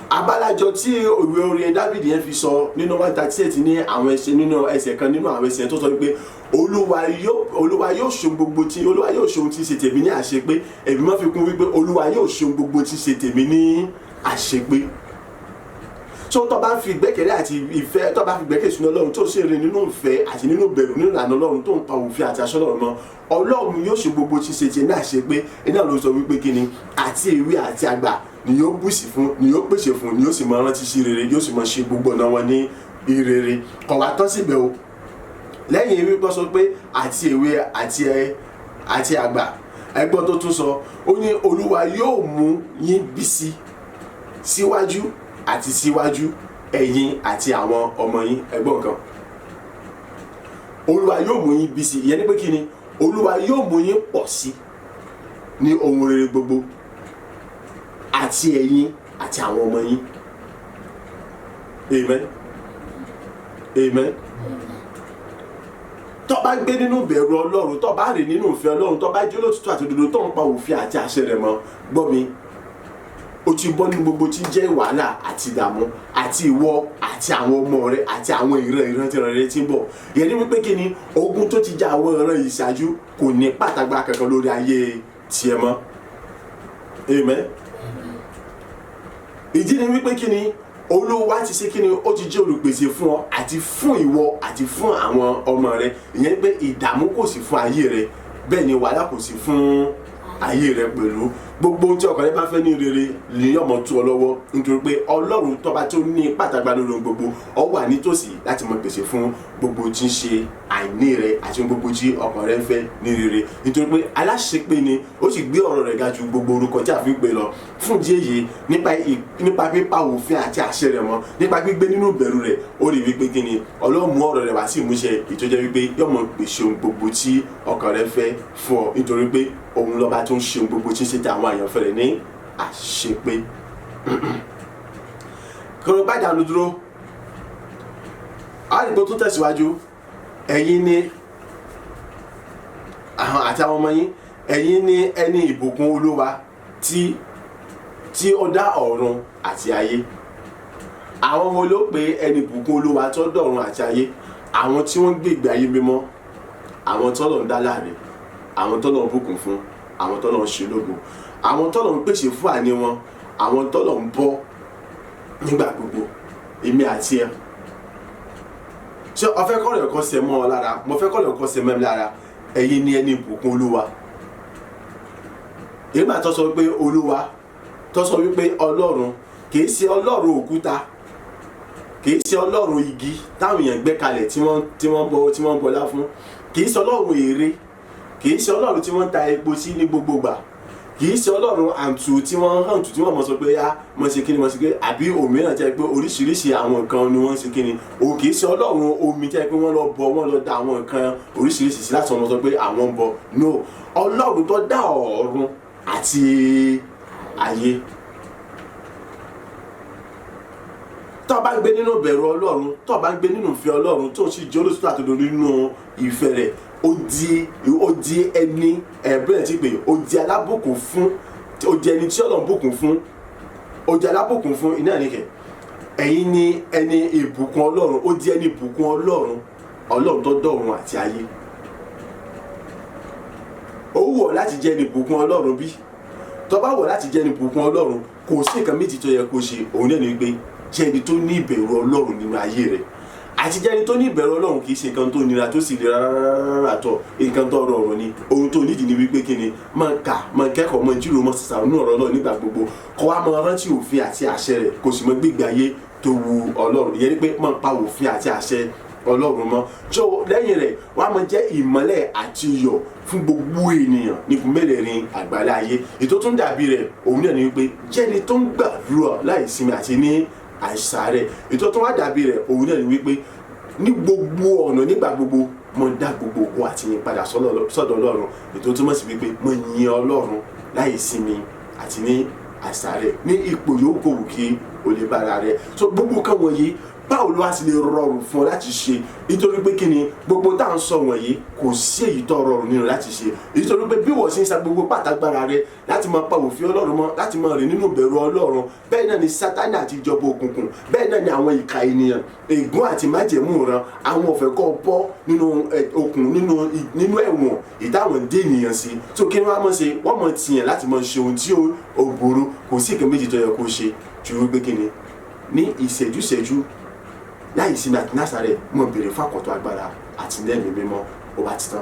Abalajọ tí ìwé orin Dáfídì yẹn fi sọ nínú 138 ní àwọn ẹsẹ̀, nínú ẹsẹ̀ kan nínú àwọn ẹsẹ̀ tó sọ wípé Olúwa yóò ṣe gbogbo tí Olúwa yóò ṣe ohun tí ń ṣe tèmi ní àṣepé. Èmi máa fi kún wípé Olúwa yóò ṣe gbogbo tí ń ṣe tèmi ní àṣepé. Tó tó bá fi ìgbẹ́kẹ̀lé àti ìfẹ́, tó bá fi ìgbẹ́kẹ̀lé sínú Ọlọ́run, tó ṣe rìn nínú ìfẹ́ àti nínú ìbẹ̀rù, nínú ìlànà Ọlọ́run, tó ń pa òfin àti aṣọ Ọlọ́run mọ́, Ọlọ́run yóò ṣe gbogbo tí ń ṣe tèmi ní àṣepé. Iná ló sọ wípé kí ni, àti èwe àti àgbà ni yóò bùsì fún, ni yóò pèsè fún, ni yóò sì máa rántí sí rere, yóò sì máa ṣe gbogbo ọ̀nà wọn ní ìrere. Kò wá tán síbẹ̀ o. Lẹ́yìn ewé gbọ́ sọ pé àti èwe àti àgbà, ẹgbọ́n tó tún sọ, ó ní Olúwa yóò mú yín bí sí síwájú àti síwájú, ẹ̀yin àti àwọn ọmọ yín. Ẹgbọ́n kan, Olúwa yóò mú yín bí sí, ìyẹn ní pé kí ni, Olúwa yóò mú yín pọ̀ sí ní ohun rere gbogbo, àti ẹ̀yin àti àwọn ọmọ yín. Amen. Amen. Tó bá gbé nínú ìbẹ̀rù Ọlọ́run, tó bá rìn nínú ìfẹ́ Ọlọ́run, tó bá jẹ́ olóòtítọ́ àti òdodo, tó ń pa òfin àti àṣẹ rẹ̀ mọ́, gbọ́ mi, o ti bọ́ nínú gbogbo tí ń jẹ́ wàhálà àti ìdààmú, àti ìwọ àti àwọn ọmọ rẹ àti àwọn ìran ìran tí ìran rẹ ti ń bọ̀. Ìyẹn ní wípé kí ni, ogun tó ti já àwọn ìran yìí ṣáájú kò ní pàtàgbà kankan lórí ayé tiẹ̀ mọ́. Amen. Ìdí ni wípé kí ni, Olúwa ti ṣe kí ni, ó ti jẹ́ olùpèsè fún ọ àti fún ìwọ àti fún àwọn ọmọ rẹ. Ìyẹn pé ìdààmú kò sí fún ayé rẹ, bẹ́ẹ̀ ni wàhálà kò sí fún ayé rẹ pẹ̀lú. Gbogbo ohun tí ọkàn rẹ bá fẹ́ ní rere ni yóò mọ tú ọ lọ́wọ́, nítorí pé Ọlọ́run tọ́ba tó ní pàtàgbà lórí ohun gbogbo, ó wà nítòsí láti mọ pèsè fún gbogbo tí ń ṣe àìní rẹ àti gbogbo tí ọkàn rẹ ń fẹ́ ní rere, nítorí pé aláṣepé ni, ó sì gbé ọ̀rọ̀ rẹ̀ ga ju gbogbo orúkọ tí a fi ń pè lọ. Fún ìdí èyí, nípa pípa òfin àti àṣẹ rẹ̀ mọ́, nípa gbígbé nínú ìbẹ̀rù rẹ̀, ó rí wípé kí ni, Ọlọ́run mú ọ̀rọ̀ rẹ̀ wá sí ìmúṣẹ, ìtọ́jẹ́ wípé yóò mọ pèsè ohun gbogbo tí ọkàn rẹ fẹ́ fún ọ, nítorí pé òun lọ́ba tó ń ṣe ohun gbogbo tí ń ṣe tí àwọn àyànfẹ́ rẹ̀ ní àṣepé. Kọ̀rọ̀ bá dànù dúró, a rí pé ó tún tẹ̀síwájú. Ẹ̀yin ni àti àwọn ọmọ yín, ẹ̀yin ni ẹni ìbùkún Olúwa tí ó dá ọ̀run àti ayé. Àwọn wo ló pe ẹni ìbùkún Olúwa tó dá ọ̀run àti ayé? Àwọn tí wọ́n gbé ìgbé ayé mímọ́, àwọn tọ́lọ̀ ń dá láre, àwọn tọ́lọ̀ ń bùkún fún, àwọn tọ́lọ̀ ń ṣe lógo, àwọn tọ́lọ̀ ń pèsè fún àní wọn, àwọn tọ́lọ̀ ń bọ́ nígbà gbogbo. Èmi àti ẹ, ṣé o fẹ́ kọ́ ọ̀rẹ́ kan ṣe mọ́ ọ lára? Mo fẹ́ kọ́ ọ̀rẹ́ kan ṣe mọ́ mi lára. Ẹ̀yin ni ẹni ìbùkún Olúwa. Èyí máa tọ́ sọ wípé Olúwa, tọ́ sọ wípé Ọlọ́run, kì í ṣe Ọlọ́run òkúta, kì í ṣe Ọlọ́run igi táwọn èèyàn gbé kalẹ̀ tí wọ́n bọlá fún, kì í ṣe Ọlọ́run ère, kì í ṣe Ọlọ́run tí wọ́n ń ta epo sí ní gbogbo ìgbà, Kì í ṣe Ọlọ́run àǹtù tí wọ́n hàn tù tí wọ́n mọ̀ sọ pé yá mọ̀ ṣe kíni mọ̀ ṣe kíni, àbí òmíràn jẹ́ pé oríṣiríṣi àwọn nǹkan ni wọ́n ṣe kíni. Òun kì í ṣe Ọlọ́run omi jẹ́ pé wọ́n lọ bọ, wọ́n lọ da àwọn nǹkan oríṣiríṣi sí láti wọ́n sọ pé àwọn ń bọ. No, Ọlọ́run tó dá ọ̀run àti ayé. Tó bá ń gbé nínú ìbẹ̀rù Ọlọ́run, tó bá ń gbé nínú ìfẹ́ Ọlọ́run, tó sì jẹ́ olóṣèlú àtòdò nínú ìfẹ́ rẹ̀, ó di ẹni ẹ̀bẹ̀rẹ̀ tí pé ó di alábùkún fún, ó di ẹni tí Ọlọ́run bùkún fún, ó di alábùkún fún iná nìkẹ́. Ẹ̀yin ni ẹni ìbùkún Ọlọ́run, ó di ẹni ìbùkún Ọlọ́run, Ọlọ́run tó dọ̀run àti ayé. Ó wù ọ́ láti jẹ́ ẹni ìbùkún Ọlọ́run bí? Tó bá wù ọ́ láti jẹ́ ẹni ìbùkún Ọlọ́run, kò sí nǹkan méjì tó yẹ kó ṣe, òun náà ni pé jẹ́ ẹni tó ní ìbẹ̀rù Ọlọ́run nínú ayé rẹ̀. Àti jẹ́ ẹni tó ní ìbẹ̀rù Ọlọ́run kì í ṣe nǹkan tó nira tó sì le rárá tọ̀, nǹkan tó rọrùn ni. Ohun tó nídìí ni wípé kí ni, máa kà, máa kẹ́kọ̀ọ́, máa jíròrò, máa ṣàṣàrò nínú ọ̀rọ̀ Ọlọ́run nígbà gbogbo, kó wá máa rántí òfin àti àṣẹ rẹ̀, kó sì máa gbégbé ayé tó wu Ọlọ́run. Ìyẹn ni pé máa pa òfin àti àṣẹ Ọlọ́run mọ́. Tó lẹ́yìn rẹ̀ wá máa jẹ́ ìmọ́lẹ̀ àti iyọ̀ fún gbogbo ènìyàn nígun mẹ́rẹ̀ẹ̀rin àgbáńlá ayé. Ètò tó ń dàbí rẹ̀ òun náà ni wípé jẹ́ ẹni tó ń gbàdúrà láì sinmi àti ní àìsàárẹ̀. Ètò tó wá dàbí rẹ̀ òun náà ni wípé ní gbogbo ọ̀nà nígbà gbogbo mo dá gbogbo ògo àti yìn padà sọ́dọ̀ Ọlọ́run. Ètò túmọ̀ sí wípé mo yin Ọlọ́run láì sinmi àti ní àìsàárẹ̀ ní ipò yòówù kó wù kí o lè bára rẹ̀. So gbogbo nǹkan wọ̀nyí báwo ló wá sì lè rọrùn fún ọ láti ṣe? Nítorí pé kí ni gbogbo tá à ń sọ wọ̀nyí kò sí èyí tó rọrùn nínú láti ṣe. Nítorí pé bí wọ́n ṣe ń sa gbogbo pàtàgbára rẹ láti máa pa òfin Ọlọ́run mọ́, láti máa rìn nínú ìbẹ̀rù Ọlọ́run, bẹ́ẹ̀ náà ni Sátánì àti ìjọba òkùnkùn, bẹ́ẹ̀ náà ni àwọn ìkà ènìyàn, ègún àti májẹ̀mú ìran, àwọn ọ̀fẹ́ kọ́ bọ́ nínú okùn nínú ẹ̀wọ̀n ìdáhùn dé ènìyàn sí. Tó kí ni wọ́n máa ṣe? Wọ́n máa tìyàn láti máa ṣe ohun tí ó burú. Kò sí nǹkan méjì tó yẹ kó ṣe ju wípé kí ni ní ìṣẹ́jú-ṣẹ́jú láì sinmi àti násàrẹ̀ mo béèrè fún àkọ́tọ̀ agbára àti lẹ́mìí mímọ́, ó bá ti tán.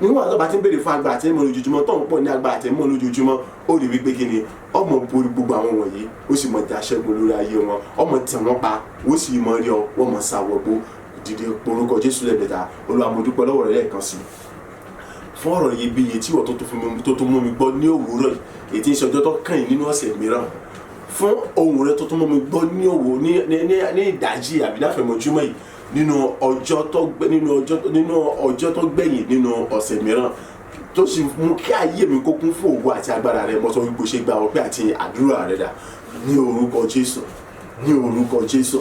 Níwọ̀n àti ọba tí ń béèrè fún agbára àti ẹ̀mọ́ lójoojúmọ́, tó ń pọ̀ ní agbára àti ẹ̀mọ́ lójoojúmọ́, ó rí wípé kí ni ọmọ borí gbogbo àwọn wọ̀nyí, ó sì mọ di aṣẹ́gun lórí ayé wọn, ọmọ tẹ̀ wọ́n pa, ó sì mọ rí ọ, wọ́n mọ sàwọ́gbó. Dìde porúkọ Jésù lẹ́ẹ̀mẹ́ta. Olúwa, mo dúpẹ́ lọ́wọ́ rẹ lẹ́ẹ̀kan sí fún ọ̀rọ̀ iyebíye tí ìwọ tó tún mú mi gbọ́ ní òwúrọ̀ yìí, èyí tí ń ṣe ọjọ́ tó kàn yín nínú ọ̀sẹ̀ mìíràn, fún ohùn rẹ tó tún mú mi gbọ́ ní òwò ní ìdájí àbí láfẹ̀mọ́júmọ́ yìí nínú ọjọ́ tó gbẹ̀yìn nínú ọ̀sẹ̀ mìíràn, tó sì mú kí ayé mi kó kún fún ògo àti agbára rẹ. Mo sọ wípé o ṣe gba ọpẹ́ àti àdúrà rẹ dà ní orúkọ Jésù, ní orúkọ Jésù,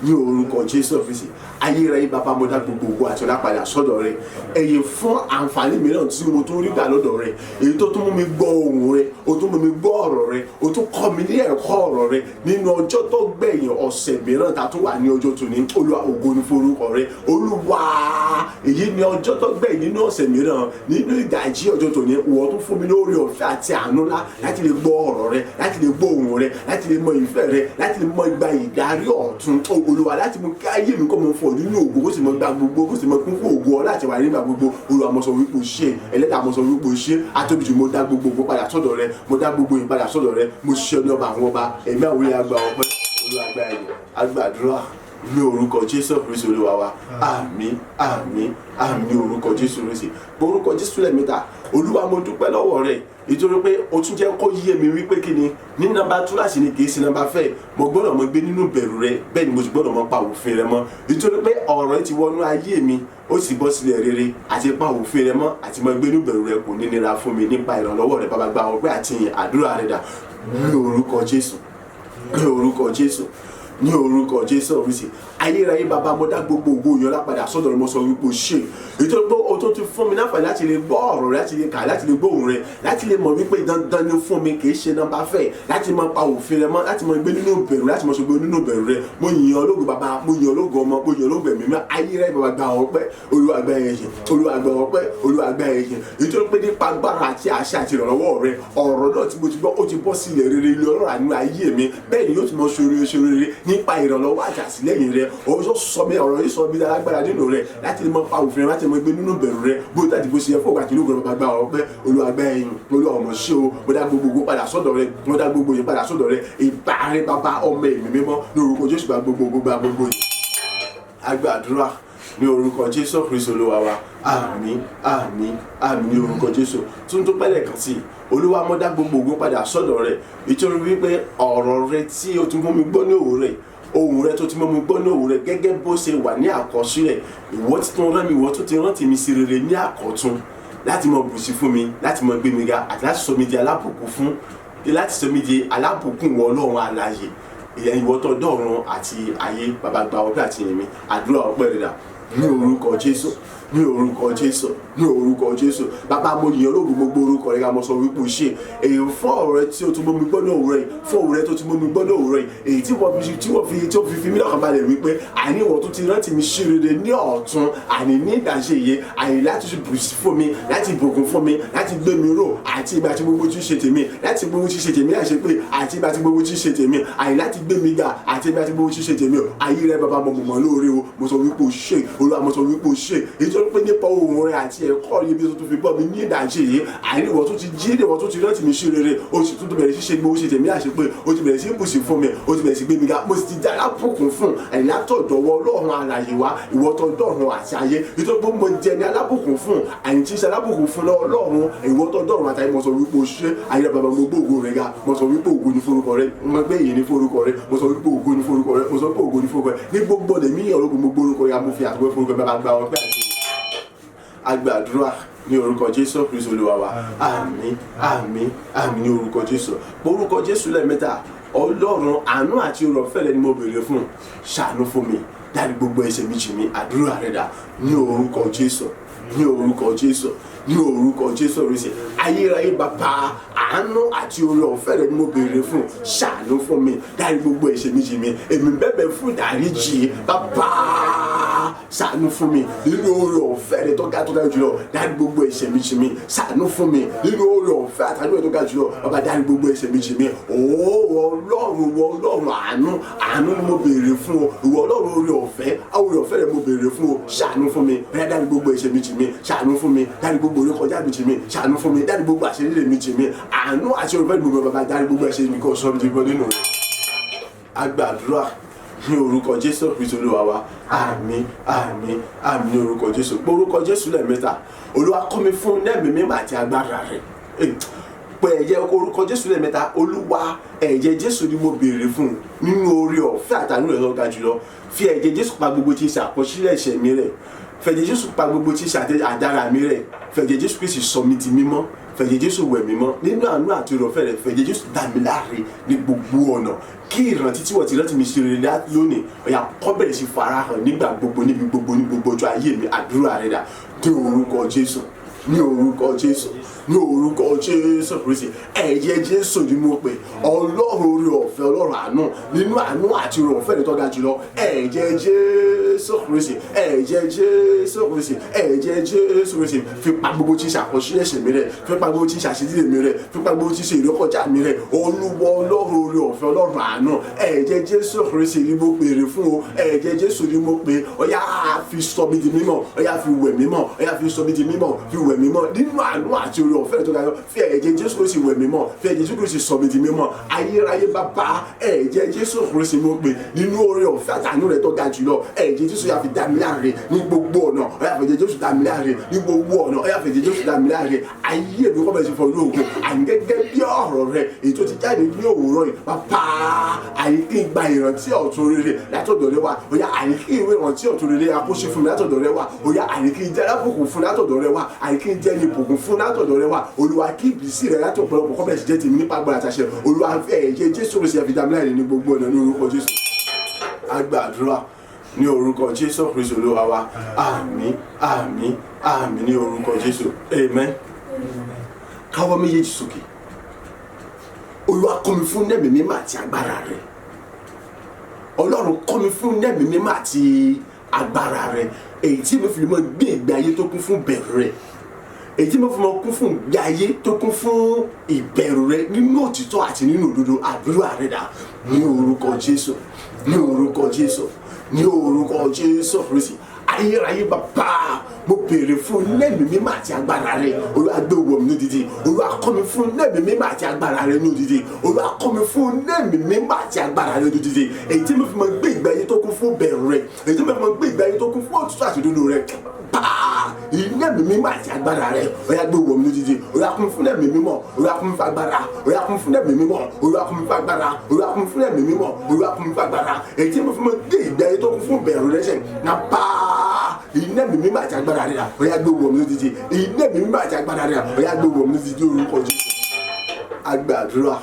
ní orúkọ Jésù Kristi. Ayé rẹ yìí bàbá, mo dá gbogbo ògo àti ọlá padà sọ́dọ̀ rẹ. Ẹ̀yìn fún àǹfààní mìíràn tí mo tún rí gbà lọ́dọ̀ rẹ, èyí tó tún mú mi gbọ́ ohùn rẹ, o tún mú mi gbọ́ ọ̀rọ̀ rẹ, o tún kọ́ mi ní ẹ̀kọ́ ọ̀rọ̀ rẹ nínú ọjọ́ tó gbẹ̀yìn ọ̀sẹ̀ mìíràn tá a tún wà ní ọjọ́ tòní. Olúwa, ògo ni forúkọ rẹ. Olúwa, èyí ni ọjọ́ tó gbẹ̀yìn nínú ọ̀sẹ̀ mìíràn, nínú ìdajì ọjọ́ tòní, ìwọ tún fún mi lórí ọ̀fẹ́ àti àánú ńlá láti lè gbọ́ ọ̀rọ̀ rẹ, láti lè gbọ́ ohùn rẹ, láti lè mọ ìfẹ́ rẹ, láti lè mọ ìgbà ìdarí ọ̀tun. Olúwa, láti mú kí ayé mi kó mọ fọ nínú ògo, kó sì mọ gba gbogbo, kó sì mọ kún fún ògo ọ láti wà nígbà gbogbo. Olúwa, mo sọ wípé o ṣé. Ẹlẹ́dàá, mo sọ wípé o ṣé. Atóbijù, mo dá gbogbo ògo padà sọ́dọ̀ rẹ, mo dá gbogbo ìyìn padà sọ́dọ̀ rẹ. Mo ṣe ní ọba àwọn ọba, ẹ̀mí àwọn olè àgbà ọpẹ́. Olúwa, gba ẹ̀yìn, àgbàdúrà ní orúkọ Jésù Kristi Olúwa wa. Àmín, àmín, àmín ní orúkọ Jésù Kristi. Orúkọ Jésù lẹ́ẹ̀mẹ́ta. Olúwa, mo dúpẹ́ lọ́wọ́ rẹ nítorí pé o tún jẹ́ kó yé mi wípé kí ni ní nọ́mbà túláàsì ni kì í ṣe nọ́mbà fẹ́, mo gbọ́dọ̀ mọ gbé nínú ìbẹ̀rù rẹ, bẹ́ẹ̀ ni mo sì gbọ́dọ̀ mọ pa òfin rẹ mọ́, nítorí pé ọ̀rọ̀ ti wọnú ayé mi, ó sì bọ́ sílẹ̀ rere. Àti pa òfin rẹ mọ́ àti mọ gbé nínú ìbẹ̀rù rẹ kò ní nira fún mi nípa ìrànlọ́wọ́ rẹ. Bàbá, gba ọpẹ́ àti ìyìn àdúrà rẹ dà ní orúkọ Jésù, ní orúkọ Jésù, ní orúkọ Jésù Kristi. Ayérayé bàbá, mo dá gbogbo ògo ìyọlá padà sọ́dọ̀ rẹ. Mo sọ wípé o ṣé, nítorí pé o tó ti fún mi láǹfààní láti lè gbọ́ ọ̀rọ̀ rẹ, láti lè kà, láti lè gbọ́ ohùn rẹ, láti lè mọ̀ wípé dandan ni fún mi, kì í ṣe nọ́mbà fẹ́, láti máa pa òfin rẹ mọ́, láti máa gbé nínú ìbẹ̀rù, láti máa ṣe gbé nínú ìbẹ̀rù rẹ. Mo yìn ọ́ lógo bàbá, mo yìn ọ́ lógo ọmọ, mo yìn ọ́ lógo ẹ̀mí mímọ́. Ayérayé bàbá, gba ọpẹ́. Olúwa, gba ẹ̀yìn. Olúwa, gba ọpẹ́. Olúwa, gba ẹ̀yìn. Nítorí pé nípa agbára àti àṣẹ àti ìrànlọ́wọ́ rẹ, ọ̀rọ̀ náà tí mo ti gbọ́ ó ti bọ́ sí ilẹ̀ rere, ilé ọlọ́run àánú ayé mi, bẹ́ẹ̀ ni yóò ti mọ ṣe rere nípa ìrànlọ́wọ́ àti àtìlẹ́yìn rẹ. Ọjọ́ sọ mi, ọ̀rọ̀ yìí sọ mi lágbára nínú rẹ láti mọ pa òfin rẹ, láti mọ gbé nínú ìbẹ̀rù rẹ, bó tàbí bó ṣe yẹ fún ògbà tí ológun rẹ. Bàbá, gba ọpẹ́. Olúwa, gba ẹ̀yìn. Olúwa, ọmọ ṣé o. Mo dá gbogbo ògo padà sọ́dọ̀ rẹ, mo dá gbogbo yìí padà sọ́dọ̀ rẹ. Ìbà rẹ bàbá, ọmọ, ẹ̀mí mímọ́, lórúkọ Jésù, gba gbogbo ògo, gba gbogbo yìí. Agbàdúrà Ní orúkọ Jésù Kristu Olúwa wa. Àmín, àmín, àmín ní orúkọ Jésù. Tún tó pẹ́lẹ̀ kan sí i, Olúwa mo dá gbogbo ògo padà sọ́dọ̀ rẹ̀, nítorí wípé ọ̀rọ̀ rẹ tí o tún mú mi gbọ́ ní òwúrọ̀, ohùn rẹ tó ti mú mi gbọ́ ní òwúrọ̀ gẹ́gẹ́ bó ṣe wà ní àkọsílẹ̀, ìwọ ti tún rán mi, ìwọ tó ti rántí mi sí rere ní àkọ́tún, láti mọ bùsí fún mi, láti mọ gbé mi ga, àti láti sọ mi di alábùkún fún, láti sọ mi di alábùkún ìwọ Ọlọ́run alààyè, ìyẹn ìwọ tó dọ̀run àti ayé. Bàbá, gba ọpẹ́ àti ìyìn mi. Àdúrà ọpẹ́ rẹ̀ dà ní orúkọ Jésù, ní orúkọ Jésù, ní orúkọ Jésù. Bàbá, mo yìn ọ́ lógo, gbogbo orúkọ rẹ̀ ká mo sọ wípé o ṣe èyí fún ọ̀rọ̀ rẹ tí o tún mú mi gbọ́ ní òwúrọ̀ yìí, fún òwúrọ̀ rẹ tó tún mú mi gbọ́ ní òwúrọ̀ yìí, èyí tí wọ́n fi tí wọ́n fi tí ó fi fi mí lọ́kàn balẹ̀ wípé àní ìwọ tó ti rántí mi sí rere ní ọ̀tun, àní ní ìdáṣe yìí, àní láti bùsí fún mi, láti bùkún fún mi, láti gbé mi ró, àti ìgbà tí gbogbo tí ń ṣe tèmi, láti gbogbo tí ń ṣe tèmi láì ṣe pé, àti ìgbà tí gbogbo tí ń ṣe tèmi, àní láti gbé mi ga, àti ìgbà tí gbogbo tí ń ṣe tèmi. Ayé rẹ bàbá, mo mọ̀ lóore o. Mo sọ wípé o ṣe, Olúwa, mo sọ wípé o ṣe, nítorí pé nípa ohùn rẹ àti ẹ̀kọ́ yìí bí o tún fi bọ́ mi ní ìdájí yìí, àní ìwọ tó ti jí, ìwọ tó ti rántí mi sí rere, o sì tún bẹ̀rẹ̀ sí ṣe gbogbo ṣe tèmi àṣẹ pé o ti bẹ̀rẹ̀ sí bùsì fún mi, o ti bẹ̀rẹ̀ sí gbé mi ga, mo sì ti dá alábùkún fún àní látọ̀dọ̀wọ́ Ọlọ́run alààyè wa, ìwọ tó dọ̀run àti ayé, nítorí pé mo jẹ ní alábùkún fún, àní tí ń ṣe alábùkún fún Ọlọ́run, ìwọ tó dọ̀run àti ayé. Mo sọ wípé o ṣe, ayé bàbá, mo gbóògùn rẹ ga. Mo sọ wípé ògo ni forúkọ rẹ, mo gbé ìyìn ní forúkọ rẹ. Mo sọ wípé ògo ni forúkọ rẹ, mo sọ wípé ògo ni forúkọ rẹ ní gbogbo ọ̀nà. Mi ọlọ́gbọ̀n, mo gbórúkọ rẹ, mo fi àtúwẹ́ forúkọ rẹ. Bàbá, gba ọpẹ́ àti agbàdúrà ní orúkọ Jésù Kristu Olúwa wa. Àmín, àmín, àmín ní orúkọ Jésù. Orúkọ Jésù lẹ́ẹ̀mẹ́ta. Ọlọ́run àánú àti oore ọ̀fẹ́ rẹ ni mo béèrè fún, ṣàánú fún mi, dárí gbogbo ẹ̀ṣẹ̀ mi jì mí. Àdúrà rẹ dà ní orúkọ Jésù, ní orúkọ Jésù, ní orúkọ Jésù Kristi. Ayérayé bàbá, àánú àti oore ọ̀fẹ́ rẹ ni mo béèrè fún, ṣàánú fún mi, dárí gbogbo ẹ̀ṣẹ̀ mi jì mí. Èmi bẹ̀bẹ̀ fún ìdáríjì. Bàbá, ṣàánú fún mi nínú oore ọ̀fẹ́ rẹ tó ga, tó ga jùlọ. Dárí gbogbo ẹ̀ṣẹ̀ mi jì mí, ṣàánú fún mi nínú oore ọ̀fẹ́ àtàánú rẹ tó ga jùlọ. Bàbá, dárí gbogbo ẹ̀ṣẹ̀ mi jì mí. Òwò Ọlọ́run, ìwọ Ọlọ́run àánú, àánú ni mo béèrè fún o. Ìwọ Ọlọ́run oore ọ̀fẹ́, oore ọ̀fẹ́ rẹ mo béèrè fún o, ṣàánú fún mi. Bẹ́ẹ̀ dárí gbogbo ẹ̀ṣẹ̀ mi jì mí, ṣàánú fún mi, dárí gbogbo orí kọjá mi jì mí, ṣàánú fún mi, dárí gbogbo àṣírí mi jì mí. Àánú àti oore ọ̀fẹ́ mi, bàbá, dárí gbogbo ẹ̀ṣẹ̀ mi, kó sọ mi di gbọ́ nínú rẹ̀. Agbàdúrà ní orúkọ Jésù Kristu Olúwa wa. Àmín, àmín, àmín ní orúkọ Jésù. Orúkọ Jésù lẹ́ẹ̀mẹ́ta. Olúwa, kọ́ mi fún lẹ́mìí mímọ́ àti agbára rẹ̀. Pé ẹ̀jẹ̀, orúkọ Jésù lẹ́ẹ̀mẹ́ta. Olúwa, ẹ̀jẹ̀ Jésù ni mo béèrè fún nínú oore ọ̀fẹ́ àtàánú rẹ̀ tó ga jùlọ. Fi ẹ̀jẹ̀ Jésù pa gbogbo tí ń ṣe àkọsílẹ̀ ẹ̀ṣẹ̀ mi rẹ̀. Fẹ̀jẹ̀ Jésù pa gbogbo tí ń ṣe àdára mi rẹ̀. Fẹ̀jẹ̀ Jésù Kristi sọ mi di mímọ́. Fẹ̀jẹ̀ Jésù wẹ̀ mí mọ́ nínú àánú àti oore ọ̀fẹ́ rẹ̀. Fẹ̀jẹ̀ Jésù dá mi láre ní gbogbo ọ̀nà, kí ìrántí tí wọ́n ti rántí mi ṣe rere lónìí, ọ̀yà kó bẹ̀rẹ̀ sí farahàn nígbà gbogbo, níbi gbogbo, ní gbogbo ọjọ́ ayé mi. Àdúrà rẹ̀ dà ní orúkọ Jésù, ní orúkọ Jésù, ní orúkọ Jésù Kristi. Ẹ̀jẹ̀ Jésù ni mo pè. Ọlọ́run oore ọ̀fẹ́, Ọlọ́run àánú, nínú àánú àti oore ọ̀fẹ́ rẹ̀ tó ga jùlọ, ẹ̀jẹ̀ Jésù Kristi, ẹ̀jẹ̀ Jésù Kristi, ẹ̀jẹ̀ Jésù Kristi, fi pa gbogbo tí ń ṣàkọsílẹ̀ ẹ̀ṣẹ̀ mi rẹ̀, fi pa gbogbo tí ń ṣàṣedílé mi rẹ̀, fi pa gbogbo tí ń ṣe ìrékọjá mi rẹ̀. Olúwa Ọlọ́run oore ọ̀fẹ́, Ọlọ́run àánú, ẹ̀jẹ̀ Jésù Kristi ni mo pèrè fún o. Ẹ̀jẹ̀ Jésù ni mo pè. Ọ̀yá, fi sọ mi di mímọ́. Ọ̀yá, fi wẹ̀ mí mọ́. Ọ̀yá, fi sọ mi di mímọ́, fi wẹ̀ mí mọ́ nínú àánú àti oore ọ̀fẹ́ tó ga jùlọ. Fi ẹ̀jẹ̀ Jésù Kristi wẹ̀ mí mọ́, fi ẹ̀jẹ̀ Jésù Kristi sọ mi di mímọ́. Ayérayé bàbá, ẹ̀jẹ̀ Jésù Kristi mo pè nínú oore ọ̀fẹ́ àtàánú rẹ̀ tó ga jùlọ. Ẹ̀jẹ̀ Jésù yà fi dá mi láre ní gbogbo ọ̀nà. Ọ̀yá, fẹ̀jẹ̀ Jésù dá mi láre ní gbogbo ọ̀nà. Ọ̀yá, fẹ̀jẹ̀ Jésù dá mi láre. Ayé mi kọ́ bẹ̀rẹ̀ sí fọ́ ní ògo, àní gẹ́gẹ́ bí ọ̀rọ̀ rẹ̀ èyí tó ti jáde ní òwúrọ̀ yìí. Bàbá, àyè kí n gba ìrántí ọ̀tun rere látọ̀dọ̀ rẹ wá. Ọ̀yá, àyè kí ìwé ìrántí ọ̀tun rere akóṣe fún mi látọ̀dọ̀ rẹ wá. Ọ̀yá, àyè kí n jẹ́ alábùkún fún látọ̀dọ̀ rẹ wá. Àyè kí n jẹ́ ní ìbùkún fún látọ̀dọ̀ rẹ wá. Olúwa, kí ìbísí rẹ láti ọ̀pọ̀lọpọ̀ kọ́ bẹ̀rẹ̀ sí jẹ́ tèmi nípa agbára àtàṣẹ. Olúwa, ẹ̀jẹ̀ Jésù Kristi fi dá mi láre ní gbogbo ọ̀nà ní orúkọ Jésù. Agbàdúrà ní orúkọ Jésù Kristu Olúwa wa. Àmín, àmín, àmín ní orúkọ Jésù. Amen. Káwọ́ méjèèjì sókè. Olúwa, kọ́ mi fún nẹ́mìí mímọ́ àti agbára rẹ̀. Ọlọ́run, kọ́ mi fún nẹ́mìí mímọ́ àti agbára rẹ̀, èyí tí mo fi lè mọ gbé ìgbé ayé tó kún fún bẹ̀rù rẹ̀, èyí tí mo fi mọ kún fún ìgbé ayé tó kún fún ìbẹ̀rù rẹ̀ nínú òtítọ́ àti nínú òdodo. Àdúrà rẹ̀ dà ní orúkọ Jésù, ní orúkọ Jésù, ní orúkọ Jésù Kristi. Ayérayé bàbá, mo béèrè fún lẹ́mìí mímọ́ àti agbára rẹ̀. Olúwa, gbé wọ̀ mí lódìdí. Olúwa, kọ́ mi fún lẹ́mìí mímọ́ àti agbára rẹ̀ ní òdìdí. Olúwa, kọ́ mi fún lẹ́mìí mímọ́ àti agbára rẹ̀ lódìdí, èyí tí mo fi mọ gbé ìgbé ayé tó kún fún bẹ̀rù rẹ̀, èyí tí mo fi mọ gbé ìgbé ayé tó kún fún òtítọ́ àti òdodo rẹ. Paa iná mi mímọ́ àti agbára rẹ, ó yá gbé wọ̀ mí lójijì. Ó yá kún fún ẹ̀mí mímọ́, ó yá kún fún agbára, ó yá kún fún ẹ̀mí mímọ́, ó yá kún fún agbára, ó yá kún fún ẹ̀mí mímọ́, ó yá kún fún agbára. Èyí tí mo fi mọ dé ìgbé ayé tó kún fún bẹ̀rù rẹ sẹ̀ na paa iná mi mímọ́ àti agbára rẹ, ó yá gbé wọ̀ mí lójijì. Iná mi mímọ́ àti agbára rẹ, ó yá gbé wọ̀ mí lójijì orúkọ Jésù. Agbàdúrà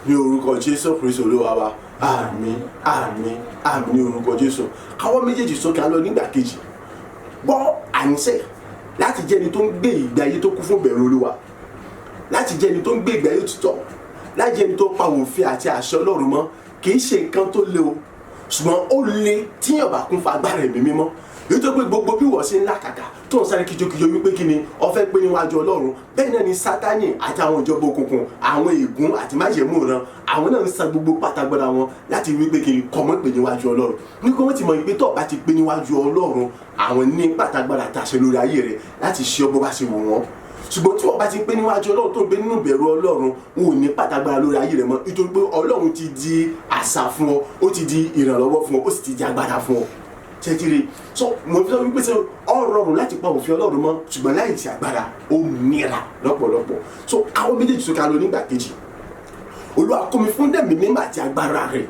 ní orúkọ Jésù Kristi Olúwa wa. Àmín, àmín, àmín ní orúkọ Jésù. Káwọ́ méjèèjì sókè á lọ nígbà kejì. Gbọ́ àníṣe láti jẹ́ ẹni tó ń gbé ìgbé ayé tó kún fún ìbẹ̀rù Olúwa, láti jẹ́ ẹni tó ń gbé ìgbé ayé òtítọ́, láti jẹ́ ẹni tó pa òfin àti àṣẹ Ọlọ́run mọ́. Kì í ṣe nǹkan tó le o, ṣùgbọ́n ó le tíyàn bá kún fún agbára ẹ̀mí mímọ́. Nítorí pé gbogbo bí wọ́n ṣe ń làkàkà tó ń sáré kíjokíjo wípé kí ni ó fẹ́ pé níwájú Ọlọ́run, bẹ́ẹ̀ náà ni Sátánì àti àwọn ìjọba òkùnkùn, àwọn ègún àti májẹ̀mú ìran, àwọn náà ń san gbogbo pátágbára wọn láti wípé kí ni kọ́ mọ́ pé níwájú Ọlọ́run. Nígbà wọ́n ti mọ̀ pé tó bá ti pé níwájú Ọlọ́run, àwọn ní pátágbára tàṣẹ lórí ayé rẹ̀ láti ṣe ọ bó bá ṣe wù wọ́n. Ṣùgbọ́n tí wọ́n bá ti pé níwájú Ọlọ́run tó ń gbé nínú ìbẹ̀rù Ọlọ́run, wọn ò ní pátágbára lórí ayé rẹ̀ mọ́, nítorí pé Ọlọ́run ti di àṣà fún ọ, ó ti di ìrànlọ́wọ́ fún ọ, ó sì ti di agbára fún ọ. Tẹ́tìrì so mo fi sọ wípé sọ ọ rọrùn láti pa òfin Ọlọ́run mọ́, ṣùgbọ́n láì sí agbára ó nira lọ́pọ̀lọpọ̀. So káwọn méjèèjì sókè á lọ nígbà kejì. Olúwa kó mi fún ẹ̀mí mímọ́ àti agbára rẹ̀,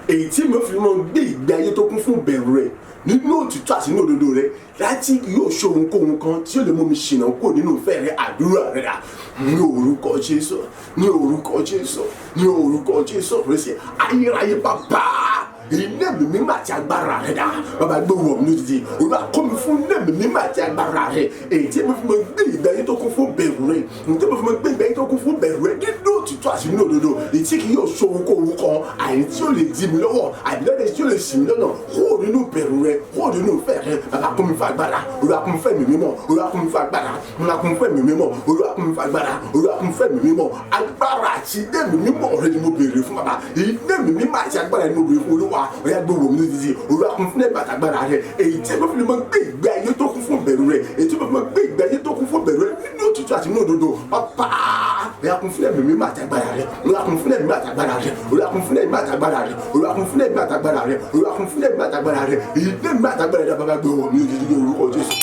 èyí tí mi ò fi mọ́ gbé ìgbé ayé tó kún fún ìbẹ̀rù rẹ̀ nínú òtítọ́ àti nínú òdodo rẹ̀, láti yóò ṣe ohunkóhun kan tí ó lè mú mi ṣìnà kúrò nínú ìfẹ́ rẹ̀. Àdúrà rẹ̀ rà ní orúkọ Jésù, ní orúkọ Jésù, ní orúkọ Jésù Kristi. Ayérayé bàbá, iná mi mímọ́ àti agbára rẹ̀ dà, bàbá gbé wọ̀ mí lójijì. Olúwa kó mi fún iná mi mímọ́ àti agbára rẹ̀, èyí tí mo fi mọ gbé ìgbé ayé tó kún fún bẹ̀rù rẹ̀, èyí tí mo fi mọ gbé ìgbé ayé tó kún fún bẹ̀rù rẹ̀ nínú òtítọ́ àti nínú òdodo, èyí tí kì yóò ṣe ohunkóhun kan àyè tí ó lè dì mí lọ́wọ́ àbí lọ́dẹ tí ó lè ṣì mí lọ́nà kúrò nínú bẹ̀rù rẹ̀, kúrò nínú ìfẹ́ rẹ̀. Bàbá kún mi fún agbára, Olúwa kún mi fún ẹ̀mí mímọ́, Olúwa kún mi fún agbára, Olúwa kún mi fún ẹ̀mí mímọ́, Olúwa kún mi fún agbára, Olúwa kún mi fún ẹ̀mí mímọ́. Agbára àti iná mi mímọ́ rẹ̀ ni mo béèrè fún bàbá. Iná mi mímọ́ àti agbára ni mo béèrè fún Olúwa. Ó yá gbé wọ̀ mí lójijì. Olúwa kún fún ẹ̀mí àtàgbára rẹ̀, èyí tí mo fi lè mọ gbé ìgbé ayé tó kún fún ìbẹ̀rù rẹ̀, èyí tí mo fi mọ gbé ìgbé ayé tó kún fún ìbẹ̀rù rẹ̀ nínú òtítọ́ àti nínú òdodo. Bàbá, ó yá kún fún ẹ̀mí mímọ́ àtàgbára rẹ̀, Olúwa kún fún ẹ̀mí àtàgbára rẹ̀, Olúwa kún fún ẹ̀mí àtàgbára rẹ̀, Olúwa kún fún ẹ̀mí àtàgbára rẹ̀, Olúwa kún fún ẹ̀mí àtàgbára rẹ̀, èyí tí ẹ̀mí àtàgbára rẹ̀ bàbá gbé wọ̀ mí lójijì ní orúkọ Jésù.